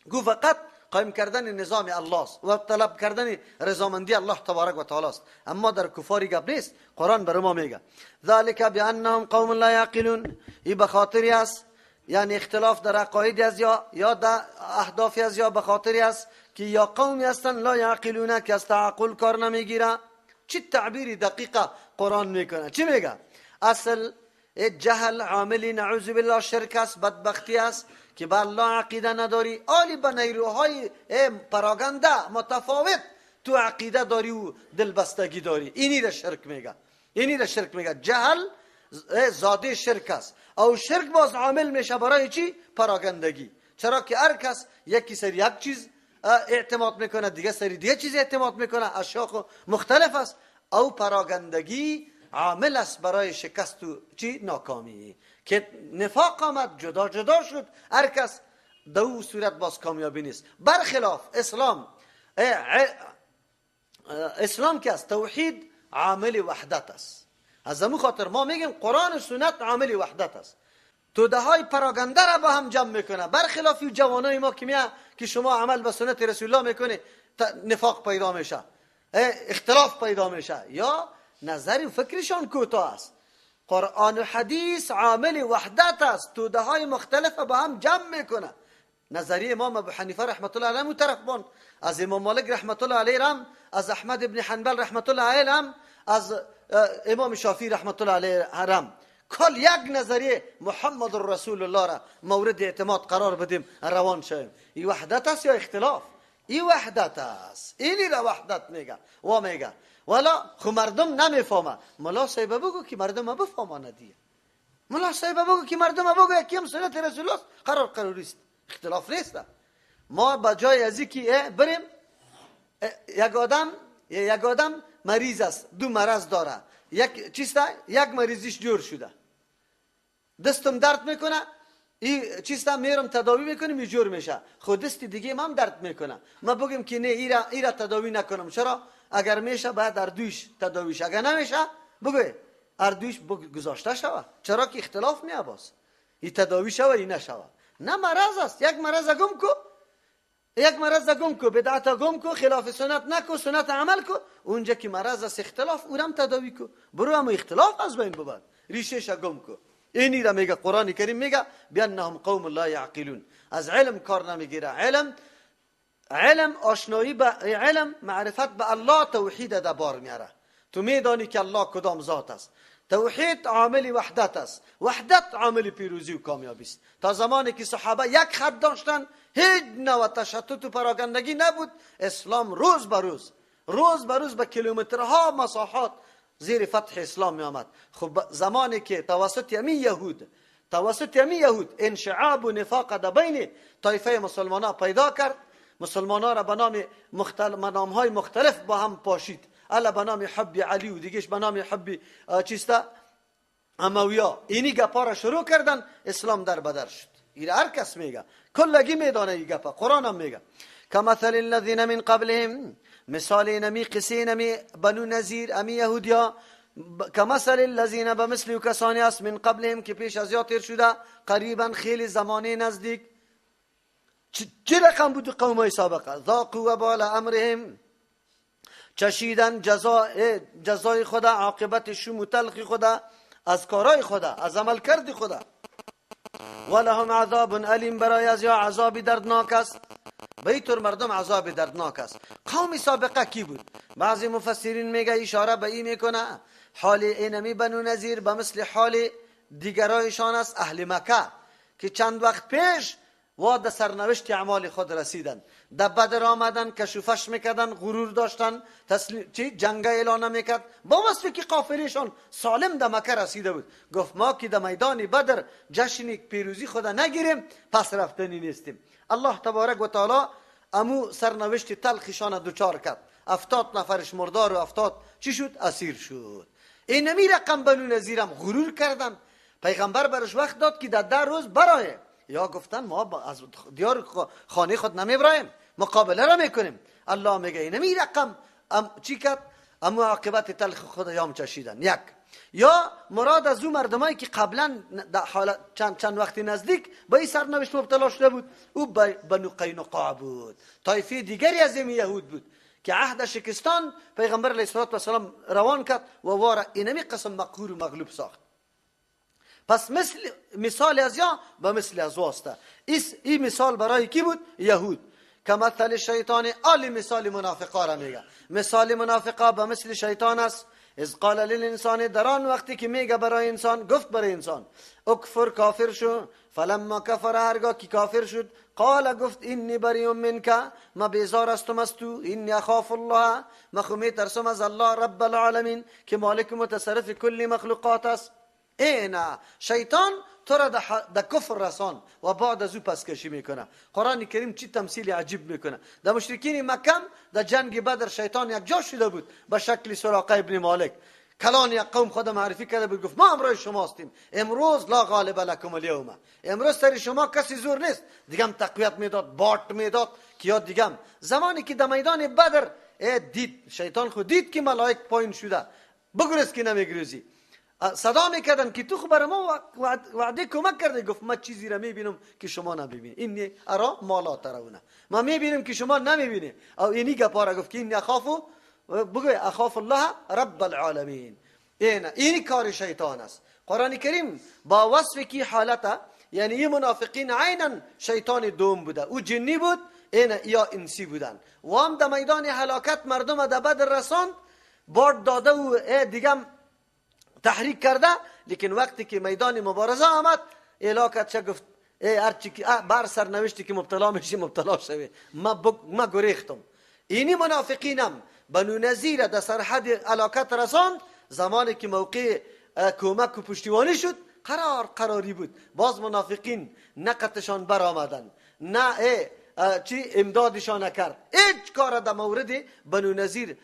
گو فقط قایم کردن نظام الله است و طلب کردن رضامندی الله تبارک و تعالی است. اما در کفاری گپ نیست. قرآن بر ما میگه ذالک بانهم قوم لا یعقلون. ای به خاطری است، یعنی اختلاف در عقاید از یا در اهداف از یا به خاطری است که یا قومی هستند لا یعقلون، که از تعقل کار نمیگیره. چه تعبیری دقیقه قرآن میکنه؟ چی میگه؟ اصل جهل عاملی نعوذ بالله شرک است، بدبختی است که به الله عقیده نداری، آلی به نیروهای پراگنده متفاوت تو عقیده داری و دلبستگی داری. اینی را شرک میگه، اینی را شرک میگه. جهل زاده شرک است، او شرک باز عامل میشه برای چی؟ پراگندگی. چرا که هر کس یکی سری یک چیز اعتماد میکنه، دیگه سری دیگه چیز اعتماد میکنه، اشیاء مختلف است. او پراگندگی عامل است برای شکست و چی؟ ناکامی. که نفاق آمد، جدا جدا شد، هر کس دو صورت باز کامیابی نیست. برخلاف اسلام، اسلام که است توحید عامل وحدت است. از همون خاطر ما میگیم قرآن و سنت عامل وحدت است. توده های پراگنده را با هم جمع میکنه. برخلاف جوانای ما که میه که شما عمل به سنت رسول الله میکنه، نفاق پیدا میشه، اختلاف پیدا میشه، یا نظر و فکرشان کوتاه است. قرآن و حدیث عامل وحدت است، توده های مختلف با هم جمع میکنه. نظریه امام ابو حنیفه رحمت الله علیه طرف بان، از امام مالک رحمت الله علیه رم، از احمد ابن حنبل رحمت الله علیه رم، از امام شافعی رحمت الله علیه رم، کل یک نظریه محمد رسول الله را مورد اعتماد قرار بدیم روان شویم. این وحدت است یا اختلاف؟ این وحدت است. اینی را وحدت میگه و میگه والا خو مردم نمیفهمه. ملا صاحب بگو که مردم بفهمانه دیگه. ملا صاحب بگو که مردم بگو یکی هم سنت رسول الله قرار قراریست، اختلاف نیست. ما با جای از که بریم یک آدم مریض است، دو مرض داره، یک چیست، یک مریضیش جور شده، دستم درد میکنه، این چیست میرم تداوی میکنم این جور میشه، خود دست دیگه هم درد میکنه، ما بگیم که نه ایرا تداوی نکنم. چرا؟ اگر میشه باید اردویش تداویش، اگر نمیشه بگو اردویش گذاشته شوه. چرا که اختلاف میاباز، این تداوی شوه این نشوه. نه مرض است، یک مرض گم کو، یک مرض گم کو، بدعت گم کو، خلاف سنت نکو، سنت عمل کو. اونجا که مرض است اختلاف، اونم تداوی کو، برو هم اختلاف از بین ببر، ریشهش گم کو. اینی را میگه قرآن کریم، میگه بانهم قوم لا یعقلون. از علم کار نمیگیره. علم آشنایی به علم، معرفت به الله، توحید ده بار میاره. تو میدانی که الله کدام ذات است. توحید عامل وحدت است، وحدت عامل پیروزی و کامیابی است. تا زمانی که صحابه یک خط داشتن، هیچ نوع تشتت و پراگندگی نبود. اسلام روز به روز، روز به روز به کیلومترها مساحات زیر فتح اسلام می آمد. خب زمانی که توسط یمی یهود، انشعاب و نفاق در بین طایفه مسلمان ها پیدا کرد، مسلمان ها را به نام نام های مختلف با هم پاشید. الا به نام حب علی و دیگهش به نام حب چیسته امویا، اینی گپا را شروع کردن، اسلام در بدر شد. این هر کس میگه، کلگی میدانه این گپا، قرآن هم میگه کمثل الذین من قبلهم، مثال نمی قصه نمی بنو نذیر امی یهودیا، کمثل الذین بمثل کسانی است من قبلهم که پیش از یا تیر شده، قریبا خیلی زمانه نزدیک. چه رقم بود قوم های سابقه؟ ذاقوا وبال امرهم، چشیدن جزای خدا، عاقبت شوم و تلخ خدا، از کارای خدا، از عمل کرد خدا. ولهم عذاب الیم، برای از یا عذاب دردناک است. به اینطور مردم عذاب دردناک است. قوم سابقه کی بود؟ بعضی مفسرین میگه اشاره به این میکنه حال اینمی بنو نذیر به مثل حال دیگرایشان است، اهل مکه که چند وقت پیش و در سرنوشت اعمال خود رسیدن، در بدر آمدن، کشوفش میکردن، غرور داشتن، جنگ اعلان میکرد، با وصفی که قافلهشان سالم در مکه رسیده بود. گفت ما که در میدان بدر جشن پیروزی خود نگیریم پس رفتنی نیستیم. الله تبارک و تعالی امو سرنوشت تلخشان دوچار کرد. 70 نفرش مردار و 70 چی شد؟ اسیر شد. اینمی رقم بنو نذیرم غرور کردن. پیغمبر برش وقت داد که در 10 روز برای یا گفتن ما از دیار خانه خود نمیبرایم، مقابله را میکنیم. الله میگه اینمی رقم چی کرد؟ اما عاقبت تلخ خود یام چشیدن. یک یا مراد از او مردمایی که قبلا در حالت چند وقتی نزدیک به این سرنوشت مبتلا شده بود، او بنو قینقاع بود، طایفه دیگری از این یهود بود که عهد شکستان پیغمبر علیه الصلاة والسلام روان کرد و واره اینمی قسم مقهور و مغلوب ساخت. پس مثال از یا به مثل از واسطه. این مثال برای کی بود؟ یهود. کمثل شیطان، آل مثال منافقا را میگه. مثال منافقا به مثل شیطان است. اذ قال للانسان، در آن وقتی که میگه برای انسان، گفت برای انسان اکفر، کافر شو. فلما کفر، هرگاه که کافر شد، قال، گفت انی بری منک، ما بیزار هستم از تو، انی اخاف الله، ما خو میترسم از الله رب العالمین که مالک متصرف کل مخلوقات است. اینا شیطان تو را در کفر رسان و بعد از او پس کشی میکنه. قرآن کریم چی تمثیل عجیب میکنه. در مشرکین مکه در جنگ بدر شیطان یک جا شده بود به شکل سراقه ابن مالک، کلان یک قوم خود معرفی کرده بود، گفت ما همراه شما هستیم، امروز لا غالب لکم الیوم، امروز سر شما کسی زور نیست. دیگم تقویت میداد، بات میداد که یاد دیگم. زمانی که در میدان بدر دید شیطان خود دید که ملائک پایین شده، بگریز که نمیگریزی، صدا میکردن که تو خو برای ما وعده کمک کرده. گفت ما چیزی را میبینم که شما نمیبینید، اینی ارا مالا ترونه، ما میبینیم که شما نمیبینید. او اینی گپا را گفت که اینی اخافو، بگوی اخاف الله رب العالمین. این کار شیطان است. قرآن کریم با وصف کی حالت، یعنی این منافقین عینا شیطان دوم بوده، او جنی بود، این یا انسی بودن و هم در میدان هلاکت مردم در بدر رساند، بار داده و دیگه تحریک کرده. لیکن وقتی که میدان مبارزه آمد، اعلا چه گفت؟ ای هرچی که بر سرنوشتی که مبتلا میشی مبتلا شوی، ما گریختم. اینی منافقینم بنو نظیر در سرحد هلاکت رساند. زمانی که موقع کمک و پشتیبانی شد، قراری بود، باز منافقین نه قطشان برآمدن، نه چی امدادشان نکرد، هیچ کار در مورد بنو نظیر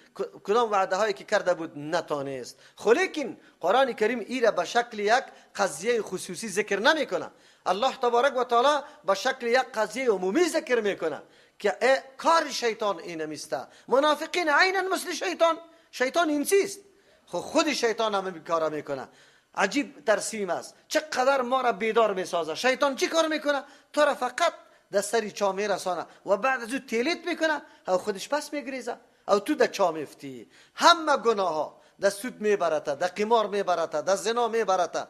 کدام وعده هایی که کرده بود نتانست. خو لیکن قرآن کریم ایره به شکل یک قضیه خصوصی ذکر نمیکنه. الله تبارک و تعالی به شکل یک قضیه عمومی ذکر میکنه که کار شیطان اینمیسته. منافقین عینا مثل شیطان، شیطان انسیست، خود شیطان هم این کار میکنه. عجیب ترسیم است، چقدر ما را بیدار میسازه. شیطان چی کار میکنه؟ تو را فقط در سری چا میرسانه و بعد از او تیلیت میکنه او خودش پس میگریزه او تو در چا میفتی. همه گناه ها در سود میبرته، در قمار میبرته، در زنا میبرته.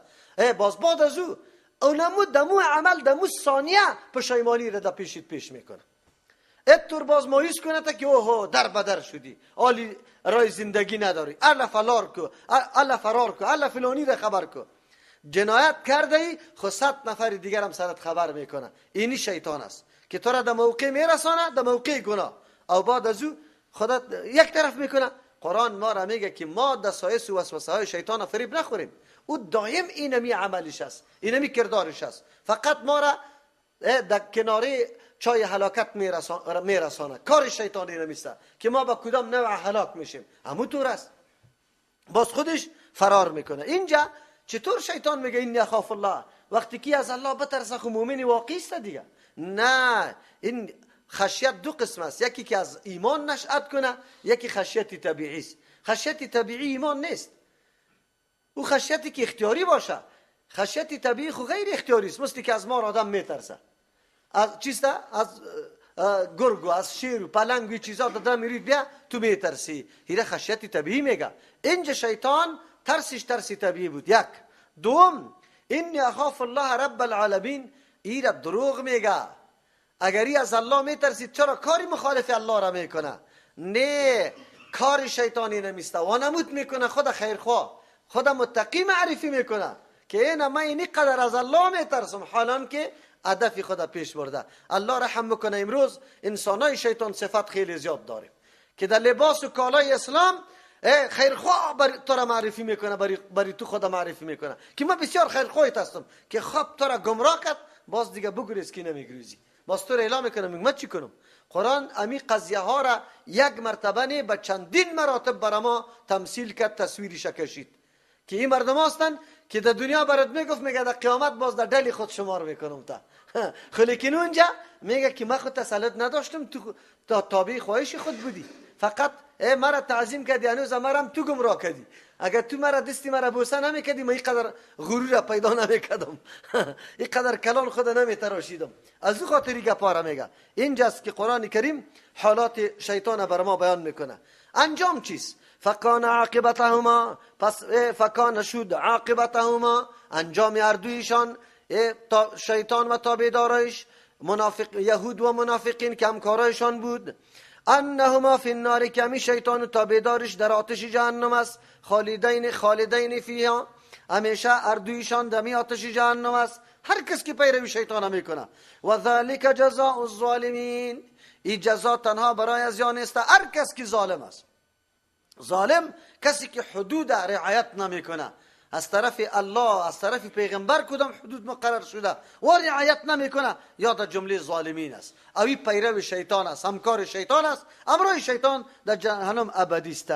باز بعد از او اونمو دمو عمل دمو ثانیه پشیمانی را در پیشت پیش میکنه. اتور باز مایوس کنه تا که اوه در بدر شدی، آلی رای زندگی نداری، الا فرار کو، الا فرار کو، الا فلانی را خبر کو. جنایت کرده ای، خو 100 نفر دیگر هم سرت خبر میکنه. اینی شیطان است که تو را در موقع میرسانه، در موقع گناه، او بعد از او خودت یک طرف میکنه. قرآن ما را میگه که ما دسایس و وسوسه های شیطان فریب نخوریم. او دایم اینمی عملش است، اینمی کردارش است، فقط ما را در کناره چای هلاکت میرسانه. کار شیطان اینمیسته که ما با کدام نوع هلاک میشیم، همون طور است، باز خودش فرار میکنه. اینجا چطور شیطان میگه اینی اخاف الله؟ وقتی کی از الله بترسه خو مؤمن واقعی است دیگه. نه، این خشیت دو قسم است، یکی که از ایمان نشأت کنه، یکی خشیت طبیعی است. خشیت طبیعی ایمان نیست، او خشیتی که اختیاری باشه. خشیت طبیعی خو غیر اختیاری است، مثل که از مار آدم میترسه، از چیست؟ از گرگ و از شیر و پلنگ و چیزا دادن میرید بیا تو میترسی. هیره خشیت طبیعی میگه. اینجا شیطان ترسش ترسی طبیعی بود. یک. دوم، اینی اخاف الله رب العالمین، ایره دروغ میگه. اگری از الله میترسید چرا کاری مخالف الله را میکنه؟ نه، کار شیطانی نمیسته و نمود میکنه، خود خیرخواه، خود متقی معرفی میکنه که اینا من اینی قدر از الله میترسم، حالان که هدف خود پیش برده. الله رحم میکنه. امروز انسانای شیطان صفت خیلی زیاد داریم که در لباس و کالای اسلام خیرخواه بر تو را معرفی میکنه، برای تو خود معرفی میکنه که من بسیار خیرخواهت هستم، که خواب تو را گمراه کرد، باز دیگه بگریز که نمیگریزی، باز تو را اعلام میکنه. من چی کنم؟ قرآن امی قضیه ها را یک مرتبه نه به چندین مراتب برای ما تمثیل کرد، تصویرش کشید که این مردم هستند که در دنیا برات میگفت، میگه در قیامت باز در دل خود شمار میکنم تا خلیکن اونجا میگه که من خود تسلط نداشتم، تو تا تابع خواهش خود بودی، فقط مرا تعظیم کردی، هنوز مرا تو گمراه کردی. اگر تو مرا دستی مرا بوسه نمیکردی، من اینقدر غرور را پیدا نمیکردم، اینقدر کلان خود نمیتراشیدم. از او خاطری گپا را میگه. اینجاست که قرآن کریم حالات شیطان بر ما بیان میکنه. انجام چیست؟ فکان عاقبتهما، پس فکان شد عاقبتهما، انجام اردویشان، شیطان و تابعدارایش، منافق یهود و منافقین که همکارایشان بود، انهما فی النار، که همی شیطان و تابعدارش در آتش جهنم است، خالدین فیها، همیشه اردویشان دمی آتش جهنم است. هر کس که پیروی شیطان میکنه. و ذلک جزاء الظالمین، این جزا تنها برای از یان است هر کس که ظالم است. ظالم کسی که حدود رعایت نمیکنه، از طرف الله، از طرف پیغمبر کدام حدود مقرر شده و رعایت نمیکنه، یا در جمله ظالمین است. اوی پیرو شیطان است، همکار شیطان است، امرای شیطان در جهنم ابدی است.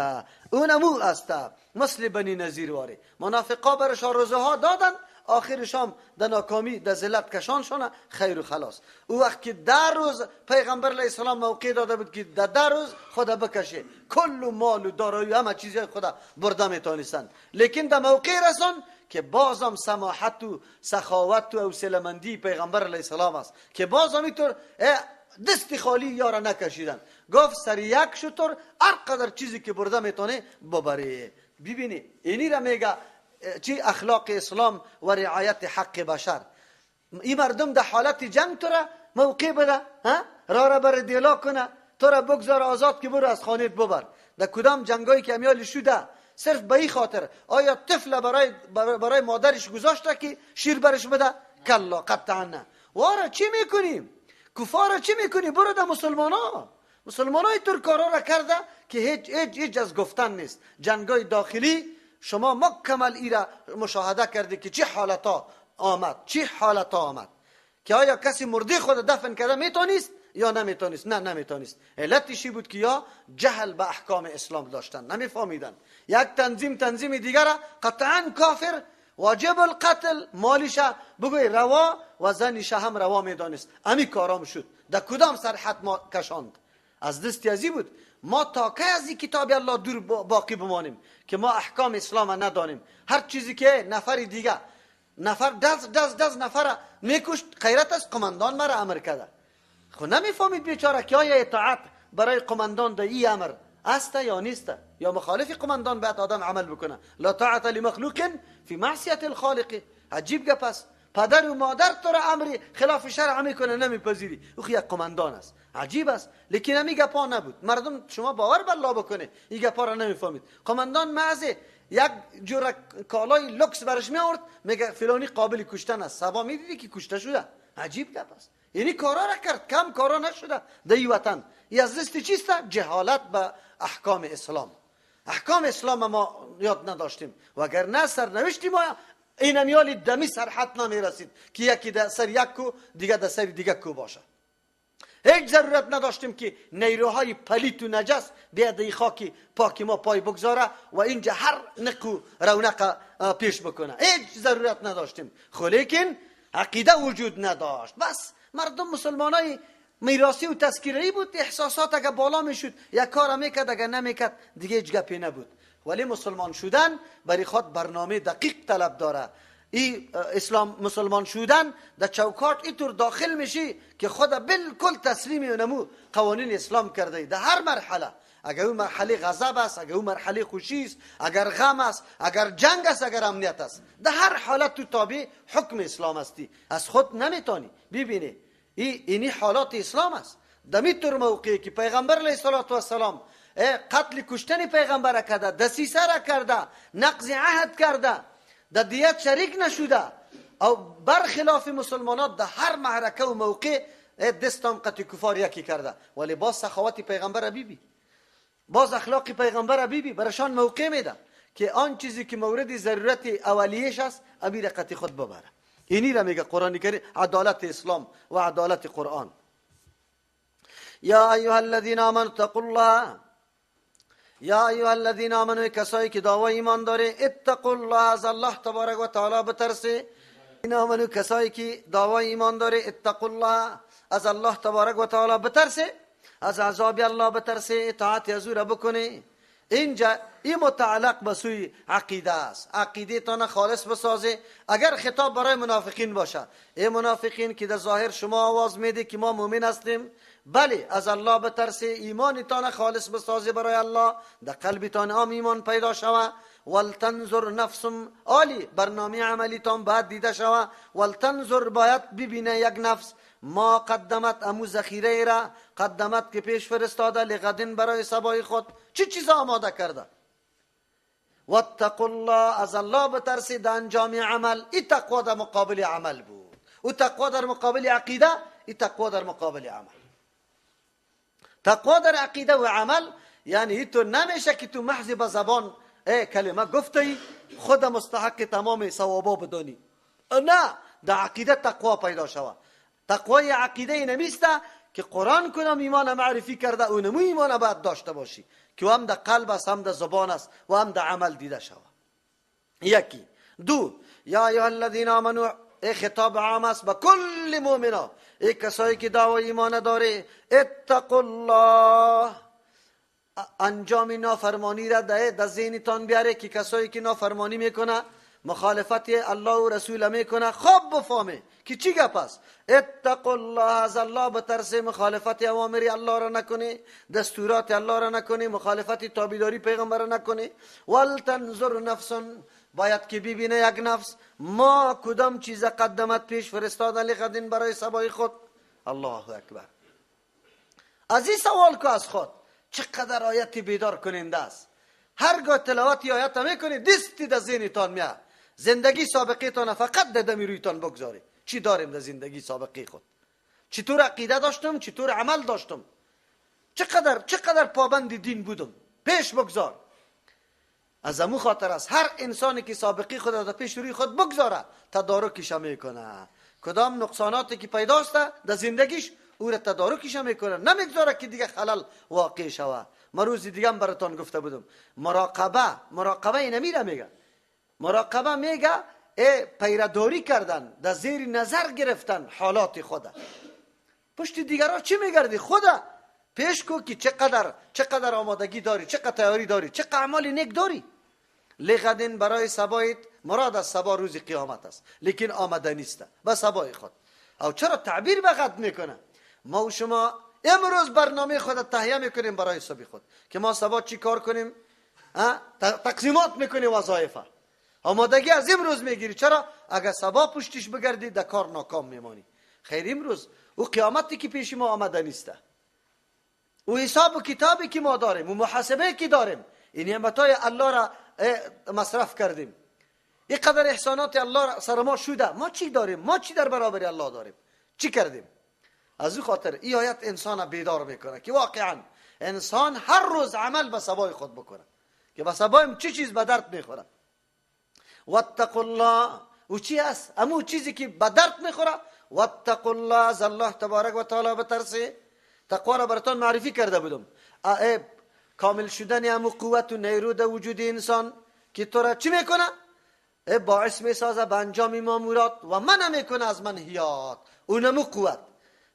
اونمو است مثل بنی نظیر واری منافقا برش آرزوها دادن، آخرش هم در ناکامی در ذلت کشان شانه خیر و خلاص. او وقت که در روز پیغمبر علیه السلام موقع داده بود که در روز خدا بکشه، کل مال و دارایی همه چیزهای خدا برده میتونستن، لیکن در موقع رسان که بازم سماحت و سخاوت و حوصله‌مندی پیغمبر علیه السلام است که بازم اینطور دست خالی یارا نکشیدن، گفت سر یک شتر هر قدر چیزی که برده میتونه ببره. ببینی اینی را میگه چی اخلاق اسلام و رعایت حق بشر. این مردم در حالت جنگ تو را موقع بده، ها را را بر دیلا کنه، تو را بگذار آزاد که برو از خانه ببر. در کدام جنگایی که امیال شده صرف به این خاطر آیا طفل برای مادرش گذاشته که شیر برش بده؟ کلا، قطعا نه. وارا چی میکنیم؟ کفارا چی میکنی؟ برو در مسلمان ها. مسلمان های تر کارا را کرده که هیچ هیچ هیچ از گفتن نیست. جنگای داخلی شما مکمل ای را مشاهده کرده که چه حالتا آمد، چه حالتا آمد که آیا کسی مرده خود دفن کرده میتونست یا نمیتونست؟ نه، نمیتونست. علتش بود که یا جهل به احکام اسلام داشتن، نمیفهمیدن. یک تنظیم دیگر قطعا کافر واجب القتل، مالش بگوی روا و زنش هم روا میدانست. امی کارام شد. در کدام سرحد ما کشاند؟ از دست ازی بود. ما تا که از این کتاب الله دور باقی بمانیم که ما احکام اسلام ندانیم. هر چیزی که نفر دیگه نفر دز دز دز نفر میکشت، غیرت از قماندان مرا امر کرده. خب نمیفهمید بیچاره که آیا اطاعت برای قماندان در این امر است یا نیست، یا مخالف قماندان باید آدم عمل بکنه. لا طاعت لمخلوق فی معصیت الخالق. عجیب گپ است. پدر و مادر تو را امری خلاف شرع میکنه نمیپذیری، او یک قماندان است. عجیب است. لیکن همی گپا نبود. مردم شما باور بالله بکنه این گپا را نمیفهمید. قماندان معزه یک جور کالای لوکس برش می آورد، میگه فلانی قابل کشتن است. صبا میدیدی که کشته شده. عجیب گپ است. یعنی کارا را کرد، کم کارا نشده در این وطن. ای از دست چیست؟ جهالت به احکام اسلام. احکام اسلام ما یاد نداشتیم، وگرنه سرنوشتی ما این امیال دمی سرحد نمیرسید که یکی در سر یک کو دیگه در سر دیگه کو باشه. هیچ ضرورت نداشتیم که نیروهای پلیت و نجس بیاد ای خاکی پاکی ما پای بگذاره و اینجا هر نقو رونق پیش بکنه. هیچ ضرورت نداشتیم. خو لیکن عقیده وجود نداشت. بس مردم مسلمانای میراثی و تذکیری بود. احساسات اگه بالا میشد یک کار میکرد، اگه نمیکرد دیگه هیچ گپی نبود. ولی مسلمان شدن برای خود برنامه دقیق طلب داره. ای اسلام مسلمان شدن در چوکاٹ اینطور داخل میشی که خود بالکل تسلیم نمو قوانین اسلام کرده در هر مرحله. اگر او مرحله غضب است، اگر او مرحله خوشی است، اگر غم است، اگر جنگ است، اگر امنیت است، در هر حالت تو تابع حکم اسلام هستی، از خود نمیتونی. ببینی اینی حالات اسلام است. دمی طور موقعی که پیغمبر علیه الصلاة والسلام قتل کشتن پیغمبر کرده، دسیسه را کرده، نقض عهد کرده، در دیت شریک نشده، او برخلاف مسلمانات در هر معرکه و موقع دستم قطع کفار یکی کرده. ولی باز سخاوت پیغمبر بیبی، باز اخلاق پیغمبر بیبی، برشان موقع میده که آن چیزی که مورد ضرورت اولیش است امیر قطع خود ببره. اینی را میگه قرآن کریم عدالت اسلام و عدالت قرآن. یا ایها الذین آمنوا اتقوا الله، یا ایها الذین آمنوا، کسایی که دعوای ایمان داره، اتقوا الله، از الله تبارک و تعالی بترسه. این آمنوا، کسایی که دعوای ایمان داره، اتقوا الله، از الله تبارک و تعالی بترسه، از عذاب الله بترسه، اطاعت از او را بکنه. اینجا این متعلق به سوی عقیده است. عقیده تان خالص بسازه. اگر خطاب برای منافقین باشه، ای منافقین که در ظاهر شما آواز میده که ما مؤمن هستیم، بله از الله بترسه، ایمانتان خالص بسازه برای الله، در قلبتان عام ایمان پیدا شوه. ولتنظر نفس عالی، برنامه عملیتان باید دیده شوه. ولتنظر، باید ببینه یک نفس، ما قدمت، امو ذخیره را قدمت که پیش فرستاده، لغدن برای سبای خود چه چیز آماده کرده. واتقوا الله، از الله بترسید انجام عمل. این تقوا در مقابل عمل بود، او تقوا در مقابل عقیده، این تقوا در مقابل عمل. تقوا در عقیده و عمل یعنی تو نمیشه که تو محض به زبان کلمه گفتی خود مستحق تمام ثوابا بدانی. نه، در عقیده تقوا پیدا شوه. تقوای عقیده نمیسته که قرآن کنم ایمان معرفی کرده، اونمو ایمان باید داشته باشی که هم در قلب است، هم در زبان است و هم در عمل دیده شوه. یکی. دو، یا ایها الذین آمنوا، ای خطاب عام است به کل مؤمنا، ای کسایی که دعوای ایمان داره، اتقوا الله، انجام نافرمانی را در ذهنتان بیاره که کسایی که نافرمانی میکنه مخالفت الله و رسول میکنه، خوب بفهمه که چی گپ است. اتقوا الله، از الله بترسه، مخالفت اوامر الله را نکنی، دستورات الله را نکنی، مخالفت تابعداری پیغمبر را نکنی. ولتنظر نفس، باید که ببینه یک نفس ما کدام چیز قدمت پیش فرستادن لغدین برای سبای خود. الله اکبر. از این سوال کو از خود، چقدر آیت بیدار کننده است. هرگاه تلاوت آیت میکنی دستی در ذهنتان میاد، زندگی سابقه تان فقط در دمی رویتان بگذاری. چی داریم در زندگی سابقه خود؟ چطور عقیده داشتم، چطور عمل داشتم، چقدر پابند دین بودم، پیش بگذار. از امو خاطر است هر انسانی که سابقه خود را در پیش روی خود بگذاره تدارکش میکنه. کدام نقصاناتی که پیداست در زندگیش او را تدارکش میکنه، نمیگذاره که دیگه خلل واقع شوه. ما روز دیگه هم براتان گفته بودم، مراقبه اینمی میگه. مراقبه میگه پیرداری کردن، در زیر نظر گرفتن حالات خود. پشت دیگرها چی میگردی؟ خدا پیش کو که چقدر آمادگی داری، چقدر تیاری داری، چقدر اعمال نیک داری. لغدین برای سبایت، مراد از سبا روز قیامت است، لیکن آمده نیست به سبای خود. او چرا تعبیر به غد میکنه؟ ما و شما امروز برنامه خود تهیه میکنیم برای صبح خود که ما سبا چی کار کنیم، تقسیمات میکنیم وظایفه، آمادگی از امروز میگیری. چرا؟ اگر سبا پشتش بگردی در کار ناکام میمانی. خیر امروز او قیامتی که پیش ما آمده نیست، او حساب و کتابی که ما داریم، و محاسبه که داریم، این نعمتای الله را مصرف کردیم، اینقدر احسانات الله را سر ما شده، ما چی داریم؟ ما چی در برابر الله داریم؟ چی کردیم؟ از او خاطر این آیت انسان بیدار میکنه که واقعا انسان هر روز عمل به سبای خود بکنه که به سبایم چی چیز به درد میخوره. واتقوا الله، او چی است؟ امو چیزی که به درد میخوره. واتقوا الله، از الله تبارک و تعالی بترسه. تقوا را براتان معرفی کرده بودم، کامل شدن امو قوت و نیرو در وجود انسان که تو را چی میکنه؟ باعث میسازه به انجام مامورات و منع میکنه از منهیات. اونمو قوت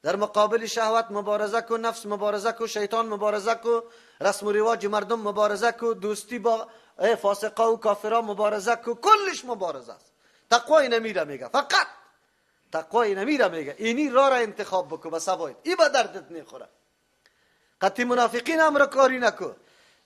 در مقابل شهوت مبارزه کو، نفس مبارزه کو، شیطان مبارزه کو، رسم و رواج مردم مبارزه کو، دوستی با فاسقا و کافرا مبارزه کو، کلش مبارزه است. تقوای نمیره میگه، فقط تقوای نمیره میگه اینی راه را انتخاب بکو بس باید ای به دردت میخوره. قطعی منافقین امر کاری نکو.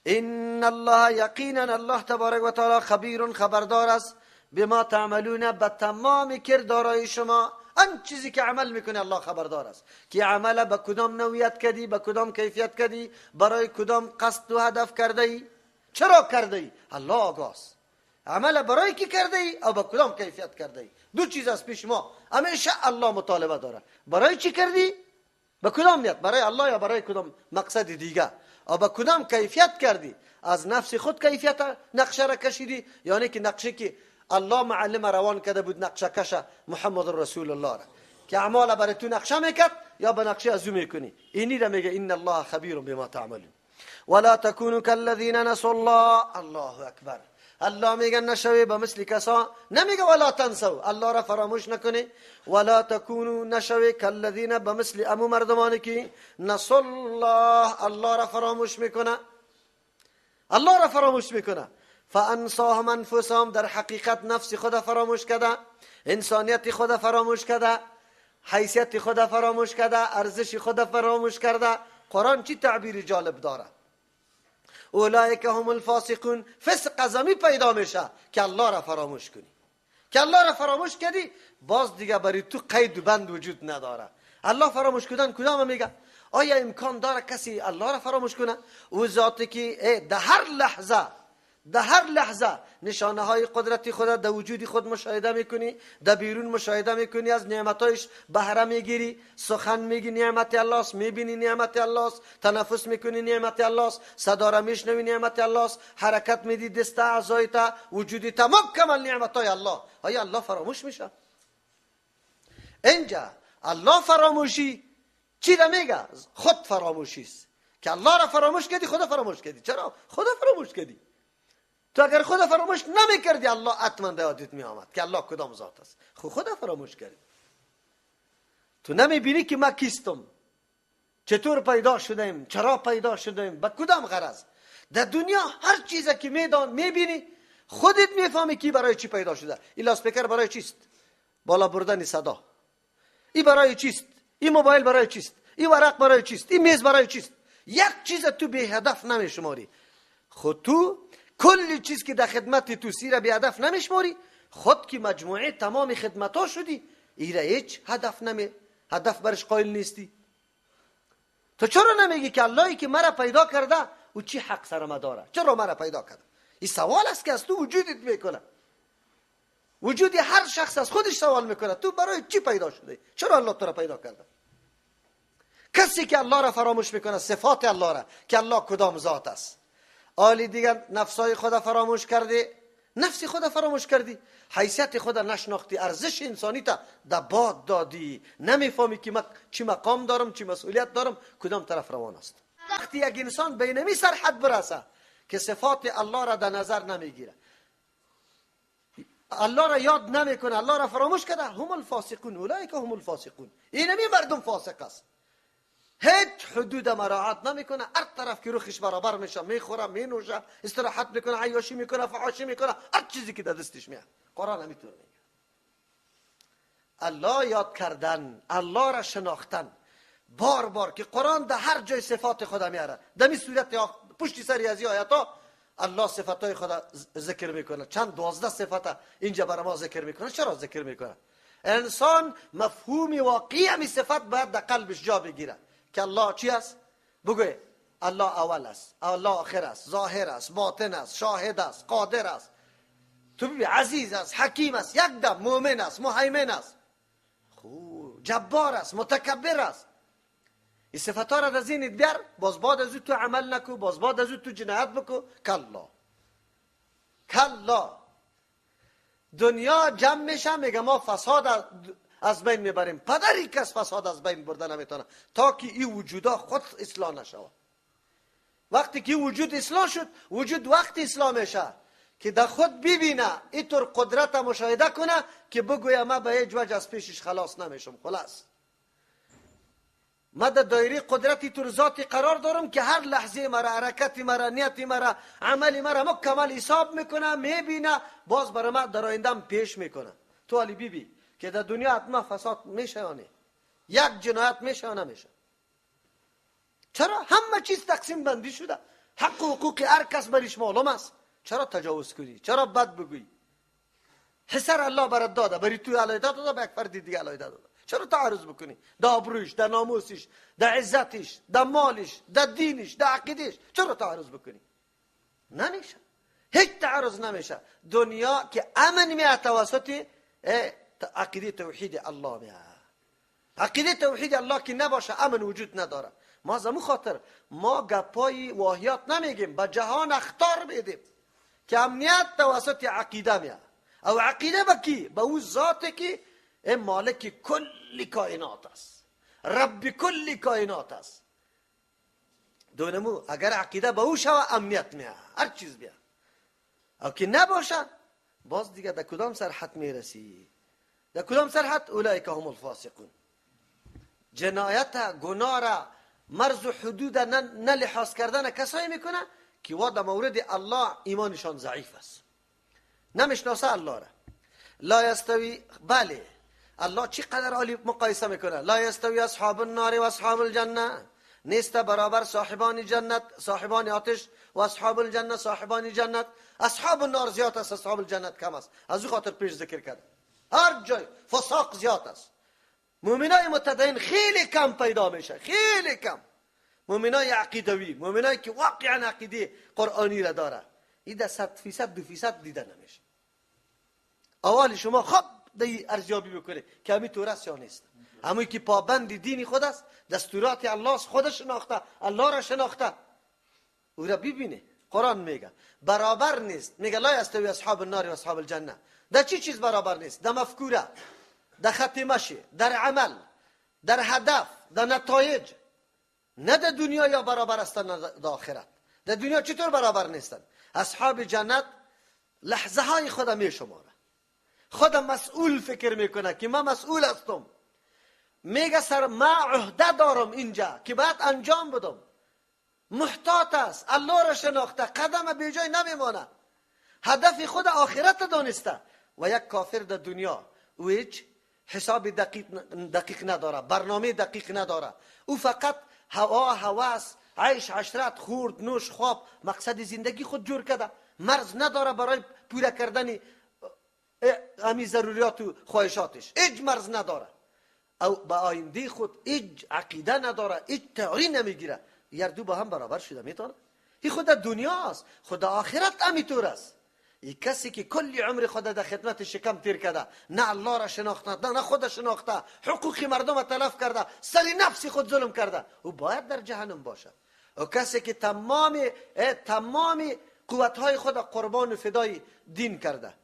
ان الله یقینا الله تبارک و تعالی خبیر خبردار است بما تعملون، به تمام کردارای شما. آن چیزی که عمل میکنه الله خبردار است که عمل به کدام نوعیت کردی، به کدام کیفیت کردی، برای کدام قصد و هدف کرده ای، چرا کرده ای، الله آگاه است. عمل برای کی کرده ای او به کدام کیفیت کرده ای، دو چیز از پیش ما همیشه الله مطالبه داره. برای چی کردی، به کدام نیت، برای الله یا برای کدام مقصد دیگه، او به کدام کیفیت کردی، از نفس خود کیفیت نقشه را کشیدی، یعنی که نقشه که الله معلم روان کرده بود، نقشه کشه محمد رسول الله را که اعمال برای تو نقشه میکرد یا به نقشه از او میکنی. اینی را میگه ان الله خبیر بما تعملون. ولا تكونوا كالذين نسوا الله. الله اکبر. الله میگه نشوی به مثل کسا، نمیگه ولا تنسوا، الله را فراموش نکنی. ولا تكونوا نشوی کالذین، به مثل امو مردمانی که نسوا الله، الله را فراموش میکنه، الله را فراموش میکنه. فانساهم انفسهم، در حقیقت نفس خود فراموش کرده، انسانیت خود فراموش کرده، حیثیت خود فراموش کرده، ارزش خود فراموش کرده. قرآن چی تعبیر جالب داره؟ اولئک هم الفاسقون. فسق ازمی پیدا میشه که الله را فراموش کنی، که الله را فراموش کردی باز دیگه برای تو قید و بند وجود نداره. الله فراموش کردن کدام میگه؟ آیا امکان داره کسی الله را فراموش کنه؟ او ذاتی که در هر لحظه، در هر لحظه نشانه های قدرت خدا در وجود خود مشاهده میکنی، در بیرون مشاهده میکنی، از نعمتایش بهره میگیری، سخن میگی نعمت الله است، میبینی نعمت الله است، تنفس میکنی نعمت الله است، صدا را میشنوی نعمت الله است، حرکت میدی دست اعضایت، وجودی تمام کمال نعمت های الله. آیا الله فراموش میشه؟ اینجا الله فراموشی چی را میگه؟ خود فراموشی است که الله را فراموش کردی، خدا فراموش کردی. چرا خدا فراموش کردی؟ تو اگر خدا فراموش نمی کردی الله حتما به یادت می آمد که الله کدام ذات است. خدا فراموش کردی. تو نمی بینی که ما کیستم، چطور پیدا شدیم، چرا پیدا شدیم، به کدام غرض. در دنیا هر چیزی که میدان میبینی خودت میفهمی کی برای چی پیدا شده. این لاسپیکر برای چیست؟ بالا بردن صدا. این برای چیست؟ این موبایل برای چیست؟ این ورق برای چیست؟ این میز برای چیست؟ یک چیز تو به هدف نمیشماری. خود تو کل چیز که در خدمت تو سیره به هدف نمیشماری، خود که مجموعه تمام خدمت ها شدی، ایره هیچ هدف هدف برش قائل نیستی. تو چرا نمیگی که اللهی که مرا پیدا کرده او چی حق سر ما داره؟ چرا مرا پیدا کرده؟ این سوال است که از تو وجودت میکنه. وجود هر شخص از خودش سوال میکنه تو برای چی پیدا شده؟ چرا الله تو را پیدا کرده؟ کسی که الله را فراموش میکنه، صفات الله را که الله کدام ذات است، آلی دیگر نفسای خود فراموش کردی، نفس خود فراموش کردی، حیثیت خود نشناختی، ارزش انسانی تا در باد دادی، نمیفهمی که من چی مقام دارم، چی مسئولیت دارم، کدام طرف روان است. وقتی یک انسان به اینمی سرحد برسه که صفات الله را در نظر نمیگیره، الله را یاد نمیکنه، الله را فراموش کرده، هم الفاسقون، اولئک هم الفاسقون. اینمی مردم فاسق است، هیچ حدود مراعات نمیکنه، هر طرف که رخش برابر میشه، میخوره، مینوشه، استراحت میکنه، عیاشی میکنه، فحاشی میکنه، هر چیزی که در دستش میاد. قرآن همینطور میگه. الله یاد کردن، الله را شناختن، بار بار که قرآن در هر جای صفات خدا میاره، در این صورت پشت سری از این آیات ها الله صفات خدا ذکر میکنه. چند 12 صفت اینجا برای ما ذکر میکنه. چرا ذکر میکنه؟ انسان مفهوم واقعی همی صفت باید در قلبش جا بگیره که الله چی است؟ بگوی الله اول است، الله آخر است، ظاهر است، باطن است، شاهد است، قادر است، تو ببین عزیز است، حکیم است، یک دم مؤمن است، مهیمن است، جبار است، متکبر است. این صفت ها را در ذهنت بیار، باز بعد از تو عمل نکو، باز بعد از تو جنایت بکو. کلا کلا، دنیا جمع میشه میگه ما فساد از بین میبریم، پدری کس فساد از بین برده نمیتونه تا که این وجودا خود اصلاح نشود. وقتی که وجود اصلاح شد، وجود وقتی اصلاح میشه که در خود ببینه، اینطور قدرت مشاهده کنه که بگویه ما به هیچ وجه از پیشش خلاص نمیشم، خلاص ما در دایره قدرتی تر ذاتی قرار دارم که هر لحظه مرا، حرکت مرا، نیت مرا، عمل مرا مکمل حساب میکنه، میبینه، باز برای ما در آیندهم پیش میکنه. تو علی بی بی که در دنیا حتما فساد میشه یا نه؟ یک جنایت میشه یا نمیشه؟ چرا همه چیز تقسیم بندی شده؟ حق و حقوق هر کس برش معلوم است. چرا تجاوز کنی؟ چرا بد بگویی؟ حسر الله برات داده، بری تو علیه داده، به یک فرد دیگه علیه داده. چرا تعرض بکنی؟ در آبرویش، در ناموسش، در عزتش، در مالش، در دینش، در عقیدش، چرا تعرض بکنی؟ نمیشه، هیچ تعرض نمیشه. دنیا که امن میاد توسط عقیده توحید الله میاد. عقیده توحید الله که نباشه امن وجود نداره. ما از امو خاطر ما گپای واهیات نمیگیم، به جهان اخطار میدیم که امنیت توسط عقیده میاد. او عقیده به کی؟ به او ذاتی که مالک کل کائنات است، رب کل کائنات است. دونمو اگر عقیده به او شوه امنیت میاد، هر چیز میاد. او که نباشه باز دیگه در کدام سرحد میرسی؟ در کدام سرحد؟ اولئک هم الفاسقون. جنایت، گناه را، مرز و حدود نه لحاظ کردن کسایی میکنه که وا در مورد الله ایمانشان ضعیف است، نمیشناسه الله را. لا یستوی، بله الله چی قدر عالی مقایسه میکنه. لا یستوی اصحاب النار و اصحاب الجنه، نیست برابر صاحبان جنت، صاحبان آتش و اصحاب الجنه، صاحبان جنت. اصحاب النار زیاد است، اصحاب الجنت کم است. از او خاطر پیش ذکر کرد هر جای فساق زیاد است. مؤمنای متدین خیلی کم پیدا میشه، خیلی کم. مؤمنای عقیدوی، مؤمنایی که واقعا عقیده قرآنی را داره، این در 100% 2% دیده نمیشه. اول شما خب دی ارزیابی بکنه که همین طور است یا نیست. همون که پابند دین خود است، دستورات الله خود شناخته، الله را شناخته، او را ببینه. قرآن میگه برابر نیست، میگه لا یستوی اصحاب النار و اصحاب الجنه. در چی چیز برابر نیست؟ در مفکوره، در خط مشی، در عمل، در هدف، در نتایج. نه در دنیا یا برابر هستند نه در آخرت. در دنیا چطور برابر نیستند؟ اصحاب جنت لحظه های خود می شماره، خود مسئول فکر میکنه که من مسئول هستم. میگه سر ما عهده دارم اینجا که باید انجام بدم. محتاط است، الله را شناخته، قدم به جای نمیمانه. هدف خود آخرت دانسته. و یک کافر در دنیا او هیچ حساب دقیق نداره، برنامه دقیق نداره، او فقط هوا، هوس، عیش، عشرت، خورد، نوش، خواب، مقصد زندگی خود جور کرده، مرز نداره برای پوره کردن امی ضروریات و خواهشاتش، هیچ مرز نداره، او به آینده خود هیچ عقیده نداره، هیچ تئوری نمیگیره. یار دو با هم برابر شده میتونه؟ این خود دنیاست، خود آخرت امیطور است. این کسی که کلی عمر خود در خدمت شکم تیر کرده، نه الله را شناخته، نه خود شناخته، حقوق مردم را تلف کرده، سر نفس خود ظلم کرده، او باید در جهنم باشه. او کسی که تمام قوتهای خود قربان فدای دین کرده،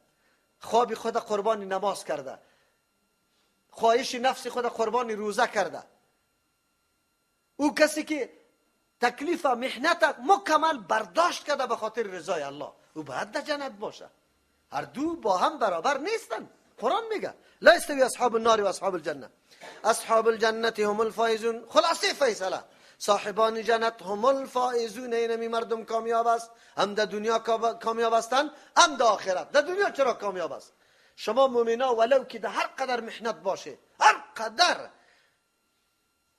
خواب خود قربان نماز کرده، خواهش نفس خود قربان روزه کرده، او کسی که تکلیف و محنت مکمل برداشت کرده به خاطر رضای الله، او باید در جنت باشه. هر دو با هم برابر نیستن. قرآن میگه لا یستوی اصحاب النار و اصحاب الجنه، اصحاب الجنه هم الفائزون. خلاصه فیصله، صاحبان جنت هم الفائزون، اینمی مردم کامیاب است، هم در دنیا کامیاب هستند، هم در آخرت. در دنیا چرا کامیاب است؟ شما مؤمنا ولو که در هر قدر محنت باشه، هر قدر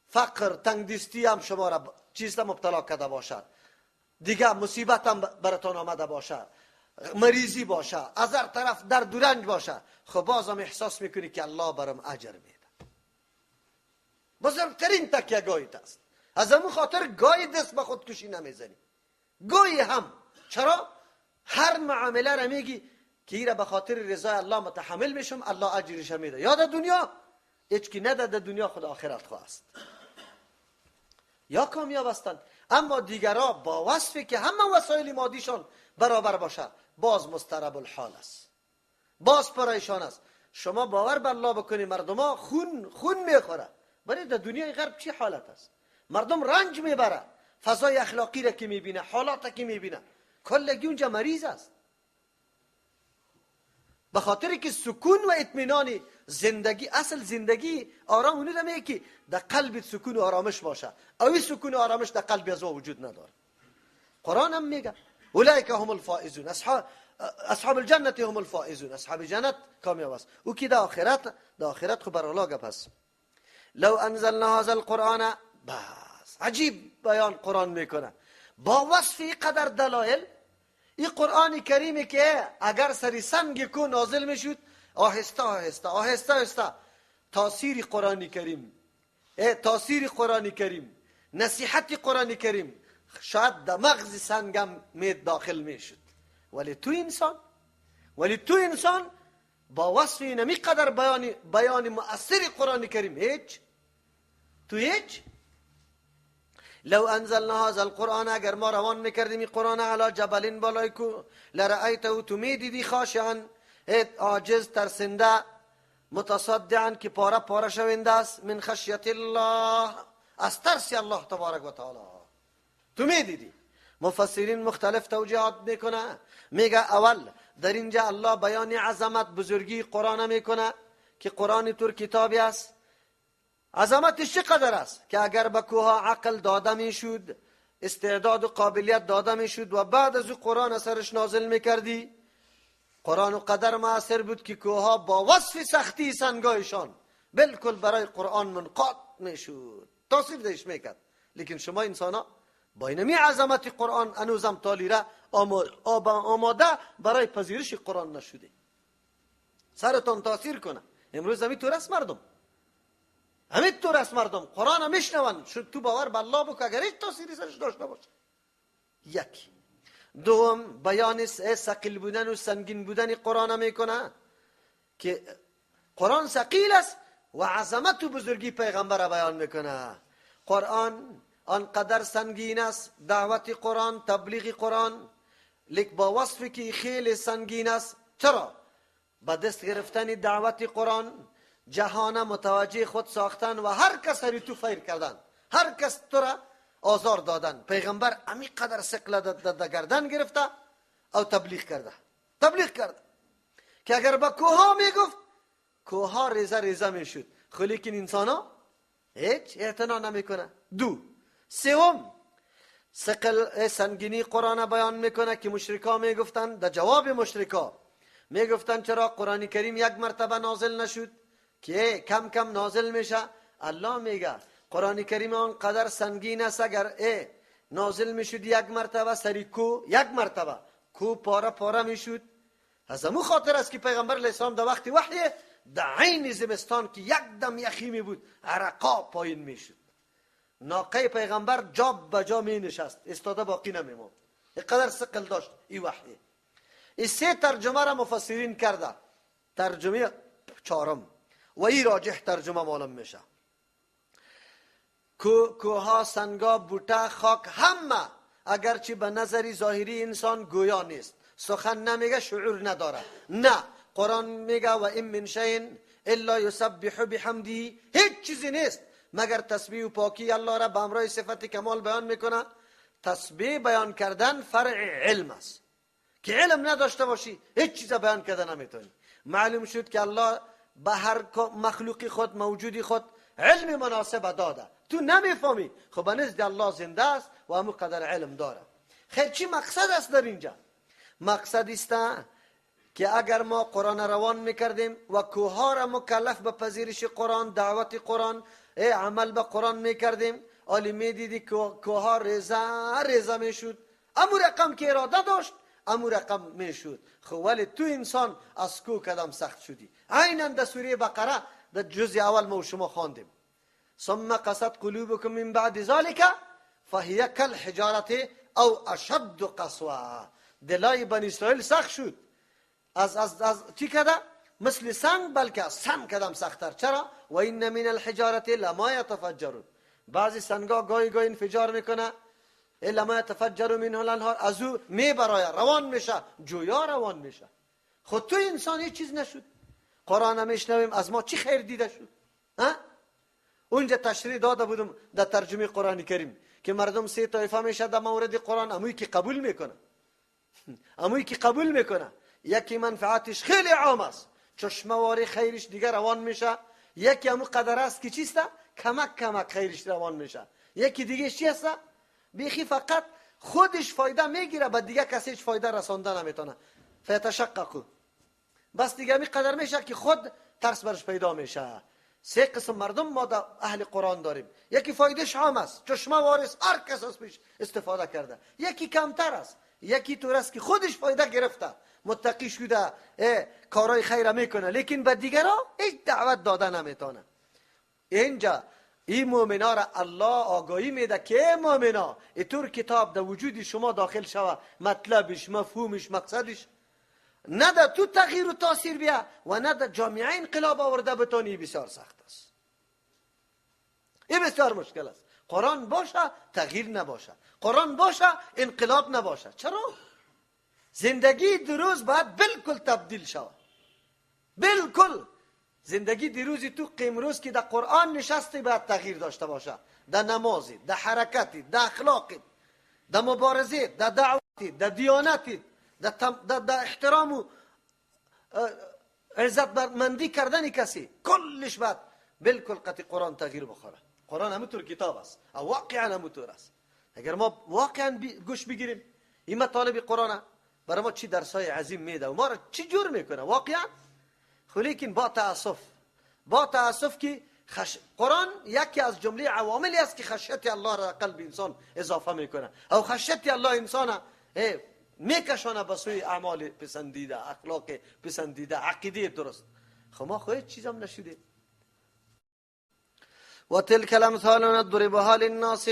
فقر، تنگدستی هم شما را چیز مبتلا کرده باشد، دیگه مصیبت هم براتان آمده باشه، مریضی باشه، از هر طرف درد و رنج باشه، خب بازم احساس میکنی که الله برام اجر میده. بزرگترین تکیه گاهیت است. از همون خاطر گاهی دست به خودکشی نمیزنی، گاهی هم. چرا؟ هر معامله را میگی که ایره به خاطر رضای الله متحمل میشم، الله اجرش میده. یا در دنیا هیچ کی نده، در دنیا خود آخرت خواست یا کامیاب هستند. اما دیگرا با وصفی که همه وسایل مادیشان برابر باشه، باز مضطرب الحال است، باز پریشان است. شما باور بر الله بکنی مردم ها خون میخوره. ولی در دنیای غرب چی حالت است؟ مردم رنج میبره، فضای اخلاقی را که میبینه، حالات که میبینه، کلگی اونجا مریض است. به خاطر که سکون و اطمینان زندگی، اصل زندگی آرام اونو دمه که در قلب سکون و آرامش باشه. اوی سکون و آرامش در قلب از وجود نداره. قرآن هم میگه اولئک هم الفائزون، اصحاب الجنه هم الفائزون، اصحاب جنت کامیاب است. او که در آخرت، در آخرت خو بر الله گپ است. لو انزلنا هذا القرآن، بس عجیب بیان قرآن میکنه با وصف قدر دلایل. این قرآن کریمی که اگر سری سنگ کو نازل میشد، آهسته آهسته آهسته آهسته تاثیر قرآن کریم، تاثیر قرآن کریم، نصیحت قرآن کریم شاید در مغز سنگم می داخل میشد. ولی تو انسان با وصف اینمی قدر بیان مؤثر قرآن کریم هیچ، تو هیچ. لو انزلنا هذا القرآن، اگر ما روان میکردیم این قرآن علی جبل بالای کو، لرأیته، تو میدیدی خاشعا، عاجز، ترسنده، متصدعا، که پاره پاره شونده است، من خشیت الله، از ترس الله تبارک و تعالی تو میدیدی. مفسرین مختلف توجیهات میکنه. میگه اول در اینجا الله بیان عظمت بزرگی قرآن میکنه که قرآن تور کتابی است. عظمتش چقدر است که اگر به کوه عقل داده میشد، استعداد و قابلیت داده میشد و بعد از او قرآن سرش نازل میکردی، قرآن و قدر مؤثر بود که کوه با وصف سختی سنگایشان بالکل برای قرآن منقاد میشد، تاثیر دهش میکرد. لیکن شما انسان ها با اینمی عظمت قرآن هنوزم تالیره آماده برای پذیرش قرآن نشده. سرتان تاثیر کنه. امروز همین طور است مردم، همین طور است مردم قرآن هم میشنون، تو باور به الله بکن اگر هیچ تاثیری سرش داشته باشه. یک. دوم بیان ثقیل بودن و سنگین بودن قرآن میکنه که قرآن ثقیل است و عظمت و بزرگی پیغمبر بیان میکنه. قرآن آنقدر سنگین است، دعوت قرآن، تبلیغ قرآن، لیک با وصفی که خیلی سنگین است. چرا؟ با دست گرفتن دعوت قرآن جهان متوجه خود ساختن و هر کس هری تو فیر کردن، هر کس تو را آزار دادن. پیغمبر امی قدر ثقل در گردن گرفته او تبلیغ کرده، تبلیغ کرده که اگر با کوها میگفت کوها ریزه ریزه میشد، لیکن انسان ها هیچ اعتنا نمیکنه. دو. سوم، ثقل سنگینی قرآن بیان میکنه که مشرکا میگفتن، در جواب مشرکا میگفتن چرا قرآن کریم یک مرتبه نازل نشد که کم کم نازل میشه. الله میگه قرآن کریم آنقدر سنگین است اگر نازل میشد یک مرتبه سری کو، یک مرتبه کو پاره پاره میشد. از امو خاطر است که پیغمبر علیه السلام در وقت وحی در عین زمستان که یک دم یخی می بود عرقا پایین میشد، ناقه پیغمبر جا به جا می نشست، استاده باقی نمیماند، اینقدر ثقل داشت این وحی. این سه ترجمه را مفسرین کرده، ترجمه چهارم و این راجح ترجمه معلوم میشه. کوها، سنگا، بوته، خاک، همه اگرچه به نظر ظاهری انسان گویا نیست، سخن نمیگه، شعور نداره، نه قرآن میگه و این من شیء الا یسبح بحمده، هیچ چیزی نیست مگر تسبیح و پاکی الله را به همراه صفت کمال بیان میکنه. تسبیح بیان کردن فرع علم است که علم نداشته باشی هیچ چیز بیان کردن نمیتونی. معلوم شد که الله به هر مخلوقی خود، موجودی خود علم مناسب داده، تو نمیفهمی، خب نزد الله زنده است و همون قدر علم داره. خیر چی مقصد است در اینجا؟ مقصد است که اگر ما قرآن روان میکردیم و کوها را مکلف به پذیرش قرآن، دعوت قرآن، عمل به قرآن میکردیم، آلی میدیدی کوها ریزه ریزه میشد، امو رقم که اراده داشت امو رقم میشد. خب ولی تو انسان از کو کدام سخت شدی. عینا در سوره بقره در جزء اول ما و شما خواندیم، ثم قست قلوبكم من بعد ذلك فهي كالحجارة او اشد قسوة. دلای بنی اسرائیل سخت شد، از از از چی کده؟ مثل سنگ، بلکه از سنگ کدام سخت‌تر. چرا؟ و این من الحجارة لما یتفجرون. بعضی سنگا گاهی گاهی انفجار میکنه، لما یتفجر منه الانهار، از او میبرایه، روان میشه، جویا روان میشه. خود تو انسان هیچ چیز نشد. قرآن میشنویم از ما چی خیر دیده شد؟ ها؟ اونجا تشریح داده بودم در ترجمه قرآن کریم که مردم سه طایفه میشه در مورد قرآن. اموی که قبول میکنه، اموی که قبول میکنه، یکی منفعتش خیلی عام است، چشمواری خیرش دیگه روان میشه. یکی امو قدر است که چیست؟ کمک کمک خیرش روان میشه. یکی دیگه چی است؟ بیخی فقط خودش فایده میگیره، به دیگه کسی هیچ فایده رسانده نمیتونه. فیتشققو، بس دیگه می قدر میشه که خود ترس برش پیدا میشه. سه قسم مردم ما در اهل قرآن داریم. یکی فایدهش عام است، چشمه وارث، هر کس از پیش استفاده کرده. یکی کمتر است، یکی طور است که خودش فایده گرفته، متقی شده، کارهای خیر میکنه، لیکن به دیگران هیچ دعوت داده نمیتونه. اینجا این مؤمنا را الله آگاهی میده که مؤمنا اینطور کتاب در وجود شما داخل شوه، مطلبش، مفهومش، مقصدش، نه در تو تغییر و تاثیر بیا و نه در جامعه انقلاب آورده بتونی. بسیار سخت است، این بسیار مشکل است. قرآن باشه تغییر نباشه، قرآن باشه انقلاب نباشه. چرا؟ زندگی دیروز باید بالکل تبدیل شود، بالکل. زندگی دیروزی تو قیمروز که در قرآن نشستی باید تغییر داشته باشه، در نمازی، در حرکتی، در اخلاقی، در مبارزه، در دعوتی، در دیانتی، در احترام و عزتمندی کردن کسی، کلش باید بالکل قطع قرآن تغییر بخوره. قرآن همونطور کتاب است، واقعا همونطور است. اگر ما واقعا گوش بگیریم این مطالب قرآن برای ما چی درسای عظیم میده و ما را چی جور میکنه واقعا. لیکن با تاسف، با تاسف که قرآن یکی از جمله عواملی است که خشیت الله را قلب انسان اضافه میکنه، او خشیت الله انسان میکشانه به سوی اعمال پسندیده، اخلاق پسندیده، عقیده درست. خب ما خو هیچ چیزم نشدیم. و تلک الامثال نضربها للناس،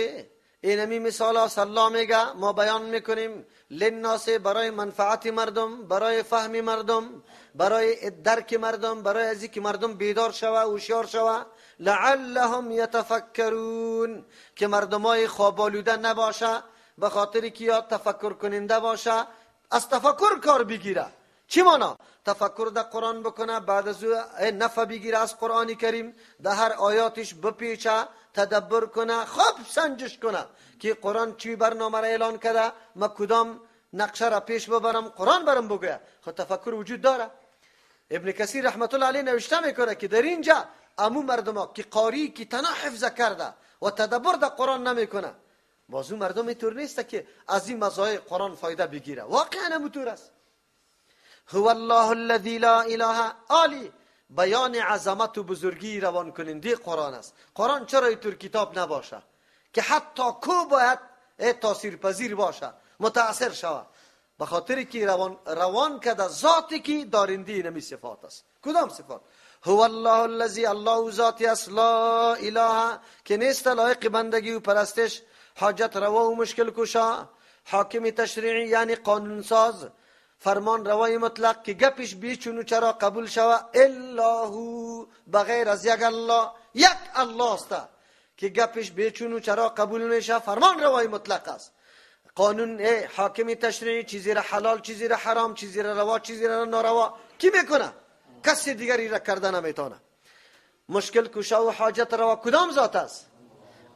اینمی مثال الله میگه ما بیان میکنیم للناس، برای منفعت مردم، برای فهم مردم، برای درک مردم، برای از اینکه مردم بیدار شوه، هوشیار شوه. لعلهم یتفکرون، که مردمای خواب آلوده نباشه، به خاطر که یا تفکر کننده باشه، از تفکر کار بگیره. چی مانا؟ تفکر در قرآن بکنه، بعد از او نفع بگیره از قرآن کریم، در هر آیاتش بپیچه، تدبر کنه، خوب سنجش کنه که قرآن چی برنامه را اعلان کرده، ما کدام نقشه را پیش ببرم، قرآن برم بگویه. خب تفکر وجود داره. ابن کثیر رحمت الله علیه نوشته میکنه که در اینجا امو مردما که قاری که تنها حفظ کرده و تدبر در قرآن نمیکنه، بازو مردم اینطور نیست که از این مزایای قرآن فایده بگیره. واقعا همونطور است. هو الله الذی لا اله عالی بیان عظمت و بزرگی روان کننده قرآن است. قرآن چرا اینطور کتاب نباشه که حتی کو باید تاثیر پذیر باشه، متاثر شوه؟ به خاطر که روان کده ذاتی که دارنده نمی صفات است. کدام صفات؟ هو الله الذی، الله ذاتی است، لا اله که نیست لایق بندگی و پرستش، حاجت روا و مشکل کشا، حاکم تشریعی یعنی قانون ساز، فرمان روای مطلق که گپش بیچون و چرا قبول شوه، الا هو بغیر از یک الله، یک الله است که گپش بیچون و چرا قبول میشه، فرمان روای مطلق است. قانون حاکم تشریعی چیزی را حلال، چیزی را حرام، چیزی را روا، چیزی را ناروا کی میکنه؟ کسی دیگری را کرده نمیتونه. مشکل کشا و حاجت روا کدام ذات است؟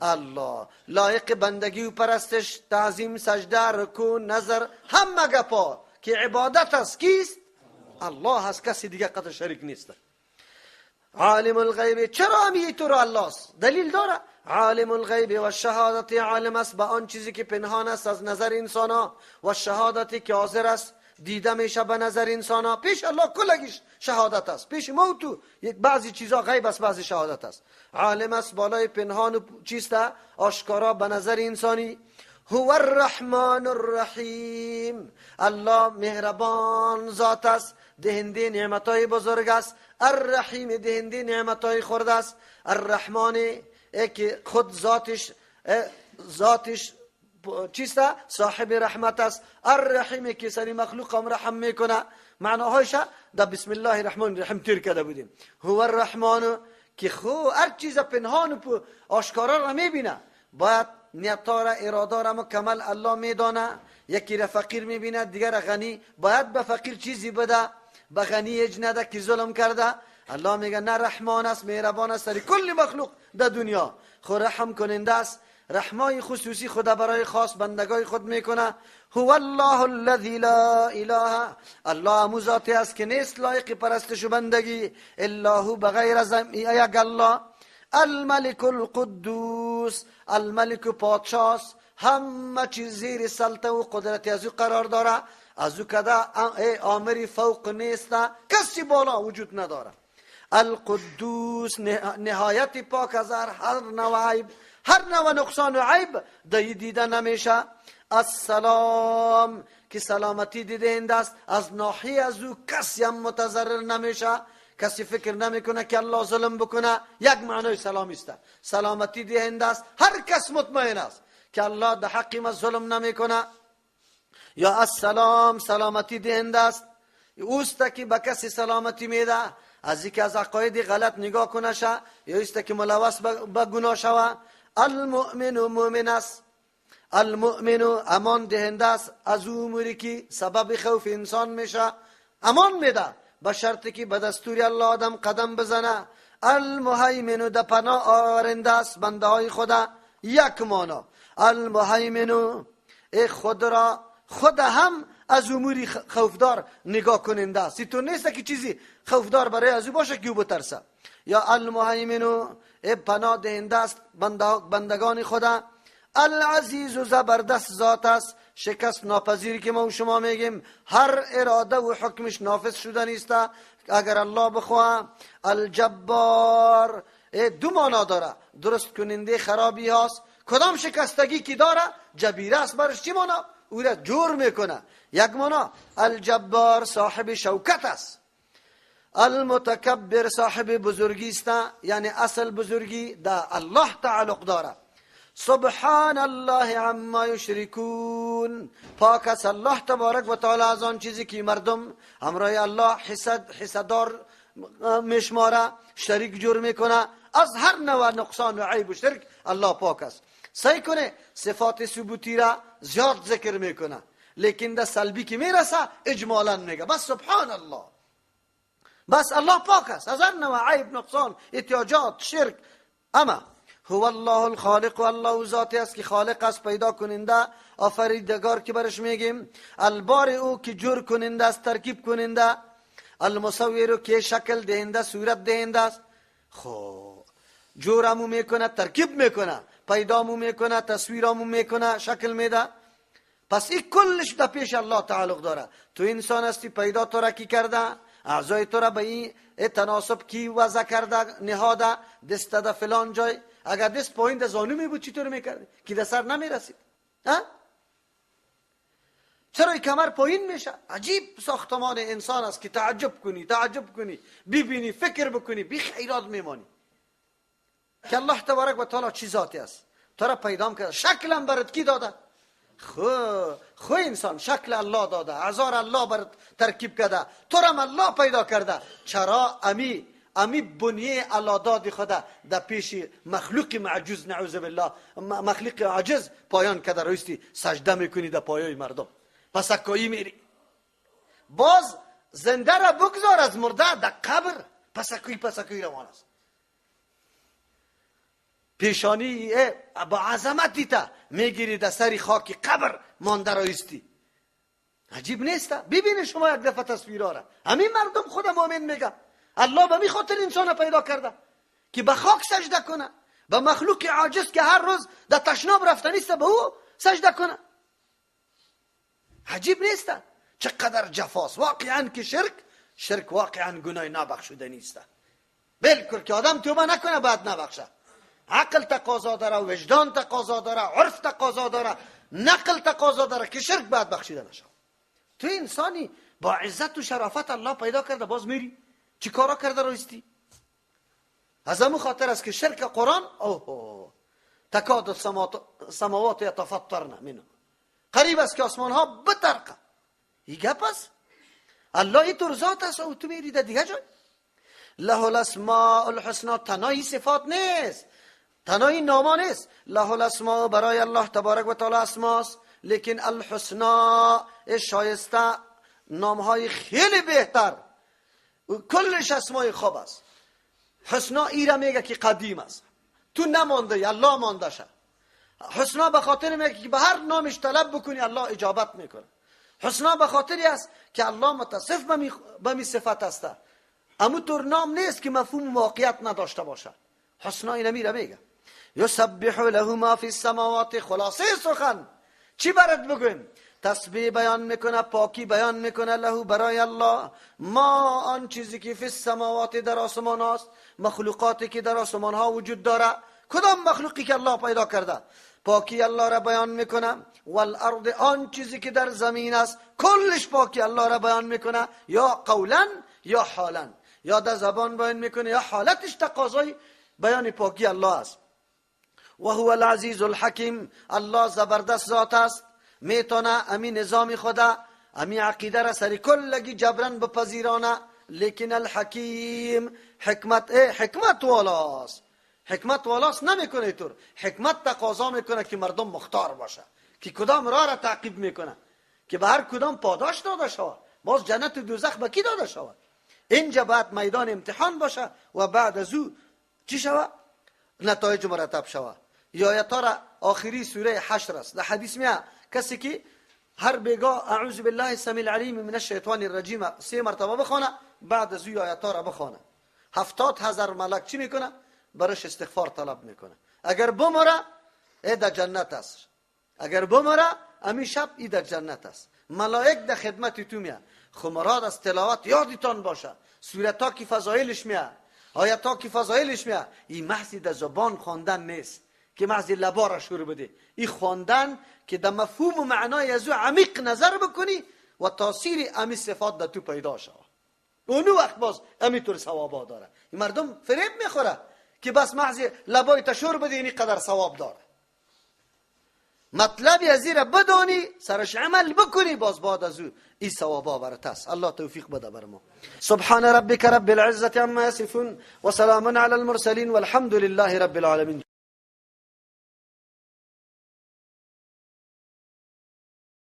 الله. لایق بندگی و پرستش، تعظیم، سجده، رکوع، نظر، همه گپا که عبادت است کیست؟ الله است، کسی دیگه قطع شریک نیست. عالم الغیب، چرا همی تو را الله است؟ دلیل داره. عالم الغیب و شهادت، عالم است به آن چیزی که پنهان است از نظر انسان ها، و شهادتی که حاضر است دیده میشه به نظر انسان ها. پیش الله کلگیش شهادت است، پیش ما و تو یک بعضی چیزا غیب است، بعضی شهادت است. عالم است بالای پنهان و چیست آشکارا به نظر انسانی. هو الرحمن الرحیم، الله مهربان ذات است، دهنده نعمتهای بزرگ است. الرحیم دهنده نعمتهای خرد است. الرحمن که خود ذاتش چیست؟ صاحب رحمت است. الرحیم که سری مخلوق هم رحم میکنه. معناهایش در بسم الله الرحمن الرحیم تیر کرده بودیم. هو الرحمن که خو هر چیز پنهان و آشکارا را میبینه، باید نیت‌ها را، اراده را مکمل الله میدانه. یکی را فقیر میبینه، دیگر را غنی، باید به فقیر چیزی بده، به غنی هیچ نده که ظلم کرده. الله میگه نه، رحمان است، مهربان است سر کل مخلوق در دنیا، خو رحم کننده است. رحمای خصوصی خدا برای خاص بندگای خود میکنه. هو الله الذی لا اله، الله همو ذاتی است که نیست لایق پرستش و بندگی، الا هو بغیر از یک الله. الملک القدوس، الملک پادشاه است، همه چیز زیر سلطه و قدرت از او قرار داره، از او کده آمری فوق نیست، کسی بالا وجود نداره. القدوس نهایت پاک از هر نوع عیب، هر نوع نقصان و عیب دی دیده نمیشه. السلام که سلامتی دیده است، از ناحیه از او کسی هم متضرر نمیشه، کسی فکر نمیکنه که الله ظلم بکنه. یک معنای سلام است، سلامتی دهنده است، هر کس مطمئن است که الله در حق ما ظلم نمیکنه. یا السلام سلامتی دهنده است، اوست که به کسی سلامتی میده، از اینکه از عقاید غلط نگاه کنه شه، یا است که ملوث به گناه شوه. المؤمن مؤمن است، المؤمن امان دهنده است از اموری که سبب خوف انسان میشه، امان میده به شرطی که به دستور الله آدم قدم بزنه. المهیمن در پناه آورنده است بنده های خدا، یک مانا. المهیمن ای خود را خود هم از اموری خوفدار نگاه کننده است، تو نیست که چیزی خوفدار برای از او باشه که او بترسه. یا المهیمن ای پناه دهنده است بندگان خدا. العزیز و زبردست ذات است، شکست ناپذیری که ما و شما میگیم، هر اراده و حکمش نافذ شده نیست اگر الله بخواه. الجبار دو معنا داره، درست کننده خرابی هاست، کدام شکستگی که داره جبیره است برش، چی معنا؟ او را جور میکنه. یک معنا الجبار صاحب شوکت است. المتکبر صاحب بزرگی است، یعنی اصل بزرگی در الله تعلق داره. سبحان الله عما یشرکون، پاک است الله تبارک و تعالی از آن چیزی که مردم همراه الله حصه‌دار میشماره، شریک جور میکنه، از هر نوع نقصان و عیب و شرک الله پاک است. سعی کنه صفات ثبوتی را زیاد ذکر میکنه، لیکن در سلبی که میرسه اجمالا میگه بس سبحان الله، بس الله پاک است از هر نوع عیب، نقصان، احتیاجات، شرک. اما هو الله الخالق، و الله ذاتی است که خالق است، پیدا کننده، آفریدگار که برش میگیم. البارئ او که جور کننده است، ترکیب کننده. المصور که شکل دهنده، صورت دهنده است. خب جور همو میکنه، ترکیب میکنه، پیدامو میکنه، تصویرامو میکنه، شکل میده. پس این کلش در پیش الله تعلق داره. تو انسان هستی، پیدا تو را کی کرده؟ اعضای تو را به این تناسب کی وضع کرده، نهاده، دست ده فلان جای. اگر دست پایین ده زانو می بود چطور میکردی؟ که ده سر نمیرسید. چرا کمر پایین میشه؟ عجیب ساختمان انسان است که تعجب کنی، تعجب کنی، ببینی، فکر بکنی، بی خیرات میمانی که الله تبارک و تعالی چی ذاتی است. تو را پیدا کرده، شکلم برات کی داده؟ خو انسان شکل الله داده، اعضا الله برات ترکیب کرده، تو را الله پیدا کرده. چرا امی بنیه الله داد خدا در پیش مخلوق معجز، نعوذ بالله، مخلوق عاجز پایان کرده رویستی سجده میکنی در پایای مردم، پس اکایی میری. باز زنده را بگذار از مرده در قبر، پس اکایی روان است. پیشانی با عظمتی تا میگیری در سر خاک قبر مانده رایستی. عجیب نیست؟ ببینی شما یک دفعه تصویرها را. همین مردم خود مؤمن میگه الله به می خاطر انسان پیدا کرده که به خاک سجده کنه، به مخلوق عاجز که هر روز در تشناب رفته نیست به او سجده کنه. عجیب نیست؟ چقدر جفاست واقعا که شرک واقعا گناه نبخشوده نیست. بالکل که آدم توبه نکنه بعد نبخشه. عقل تقاضا داره، وجدان تقاضا داره، عرف تقاضا داره، نقل تقاضا داره که شرک بعد بخشیده نشه. تو انسانی با عزت و شرافت الله پیدا کرده، باز میری چی کارا کرده رویستی؟ از همون خاطر است که شرک قرآن اوه تکاد السماوات یتفطرن منه، قریب است که آسمان ها بترقه. این گپ است. الله اینطور ذات است و تو میری در دیگه جای. له الاسماء الحسنا، تنهایی صفات نیست، تنهایی ناما نیست. له الاسماء برای الله تبارک و تعالی اسماست، لیکن الحسنا شایسته نامهای خیلی بهتر، کلش اسمای خوب است. حسنا ایره میگه که قدیم است، تو نمانده، الله مانده شه. حسنا به خاطر میگه که به هر نامش طلب بکنی الله اجابت میکنه. حسنا به خاطری است که الله متصف به می صفت است. اما طور نام نیست که مفهوم واقعیت نداشته باشه. حسنا اینه میره میگه یسبح له ما فی السماوات. خلاصه سخن چی برات بگویم؟ تسبیح بیان میکنه، پاکی بیان میکنه، له برای الله، ما آن چیزی که فی السماوات در آسمان هاست، مخلوقاتی که در آسمان ها وجود داره، کدام مخلوقی که الله پیدا کرده، پاکی الله را بیان میکنه. والارض آن چیزی که در زمین است، کلش پاکی الله را بیان میکنه، یا قولا یا حالا، یا در زبان بیان میکنه یا حالتش تقاضای بیان پاکی الله است. و هو العزیز الحکیم، الله زبردست ذات است، میتونه امی نظام خدا، امی عقیده را سر کلگی جبران بپذیرانه، لیکن الحکیم حکمت، حکمت والاست. حکمت والاست نمیکنه طور، حکمت تقاضا میکنه که مردم مختار باشه، که کدام راه را تعقیب میکنه، که به هر کدام پاداش داده شود، باز جنت و دوزخ به کی داده شود. اینجا باید میدان امتحان باشه و بعد از او چی شود؟ نتایج مرتب شود. یا را آخری سوره حشر است. در حدیث میاد کسی که هر بیگاه اعوذ بالله السمیع العلیم من الشیطان الرجیم 3 مرتبه بخونه، بعد از او آیات را بخونه، 70,000 ملک چی میکنه؟ برش استغفار طلب میکنه. اگر بمره ای در جنت است، اگر بمره امی شب ای در جنت است، ملائک در خدمت تو میاد. خو مراد از تلاوت یادتان باشه، سورت که فضایلش میاد، آیت ها که فضایلش میاد، این محض در زبان خواندن نیست که محض لبا را شروع بده. این خواندن که در مفهوم و معنای از او عمیق نظر بکنی و تاثیر امی صفات در تو پیدا شود، اونو وقت باز امی طور ثوابا داره. این مردم فریب میخوره که بس محض لبای تشور بده اینی قدر ثواب داره. مطلبی از این را بدانی، سرش عمل بکنی، باز بعد از او این ثوابا برات است. الله توفیق بده بر ما. سبحان ربک رب العزة عما یصفون و سلام علی المرسلین والحمد لله رب العالمین.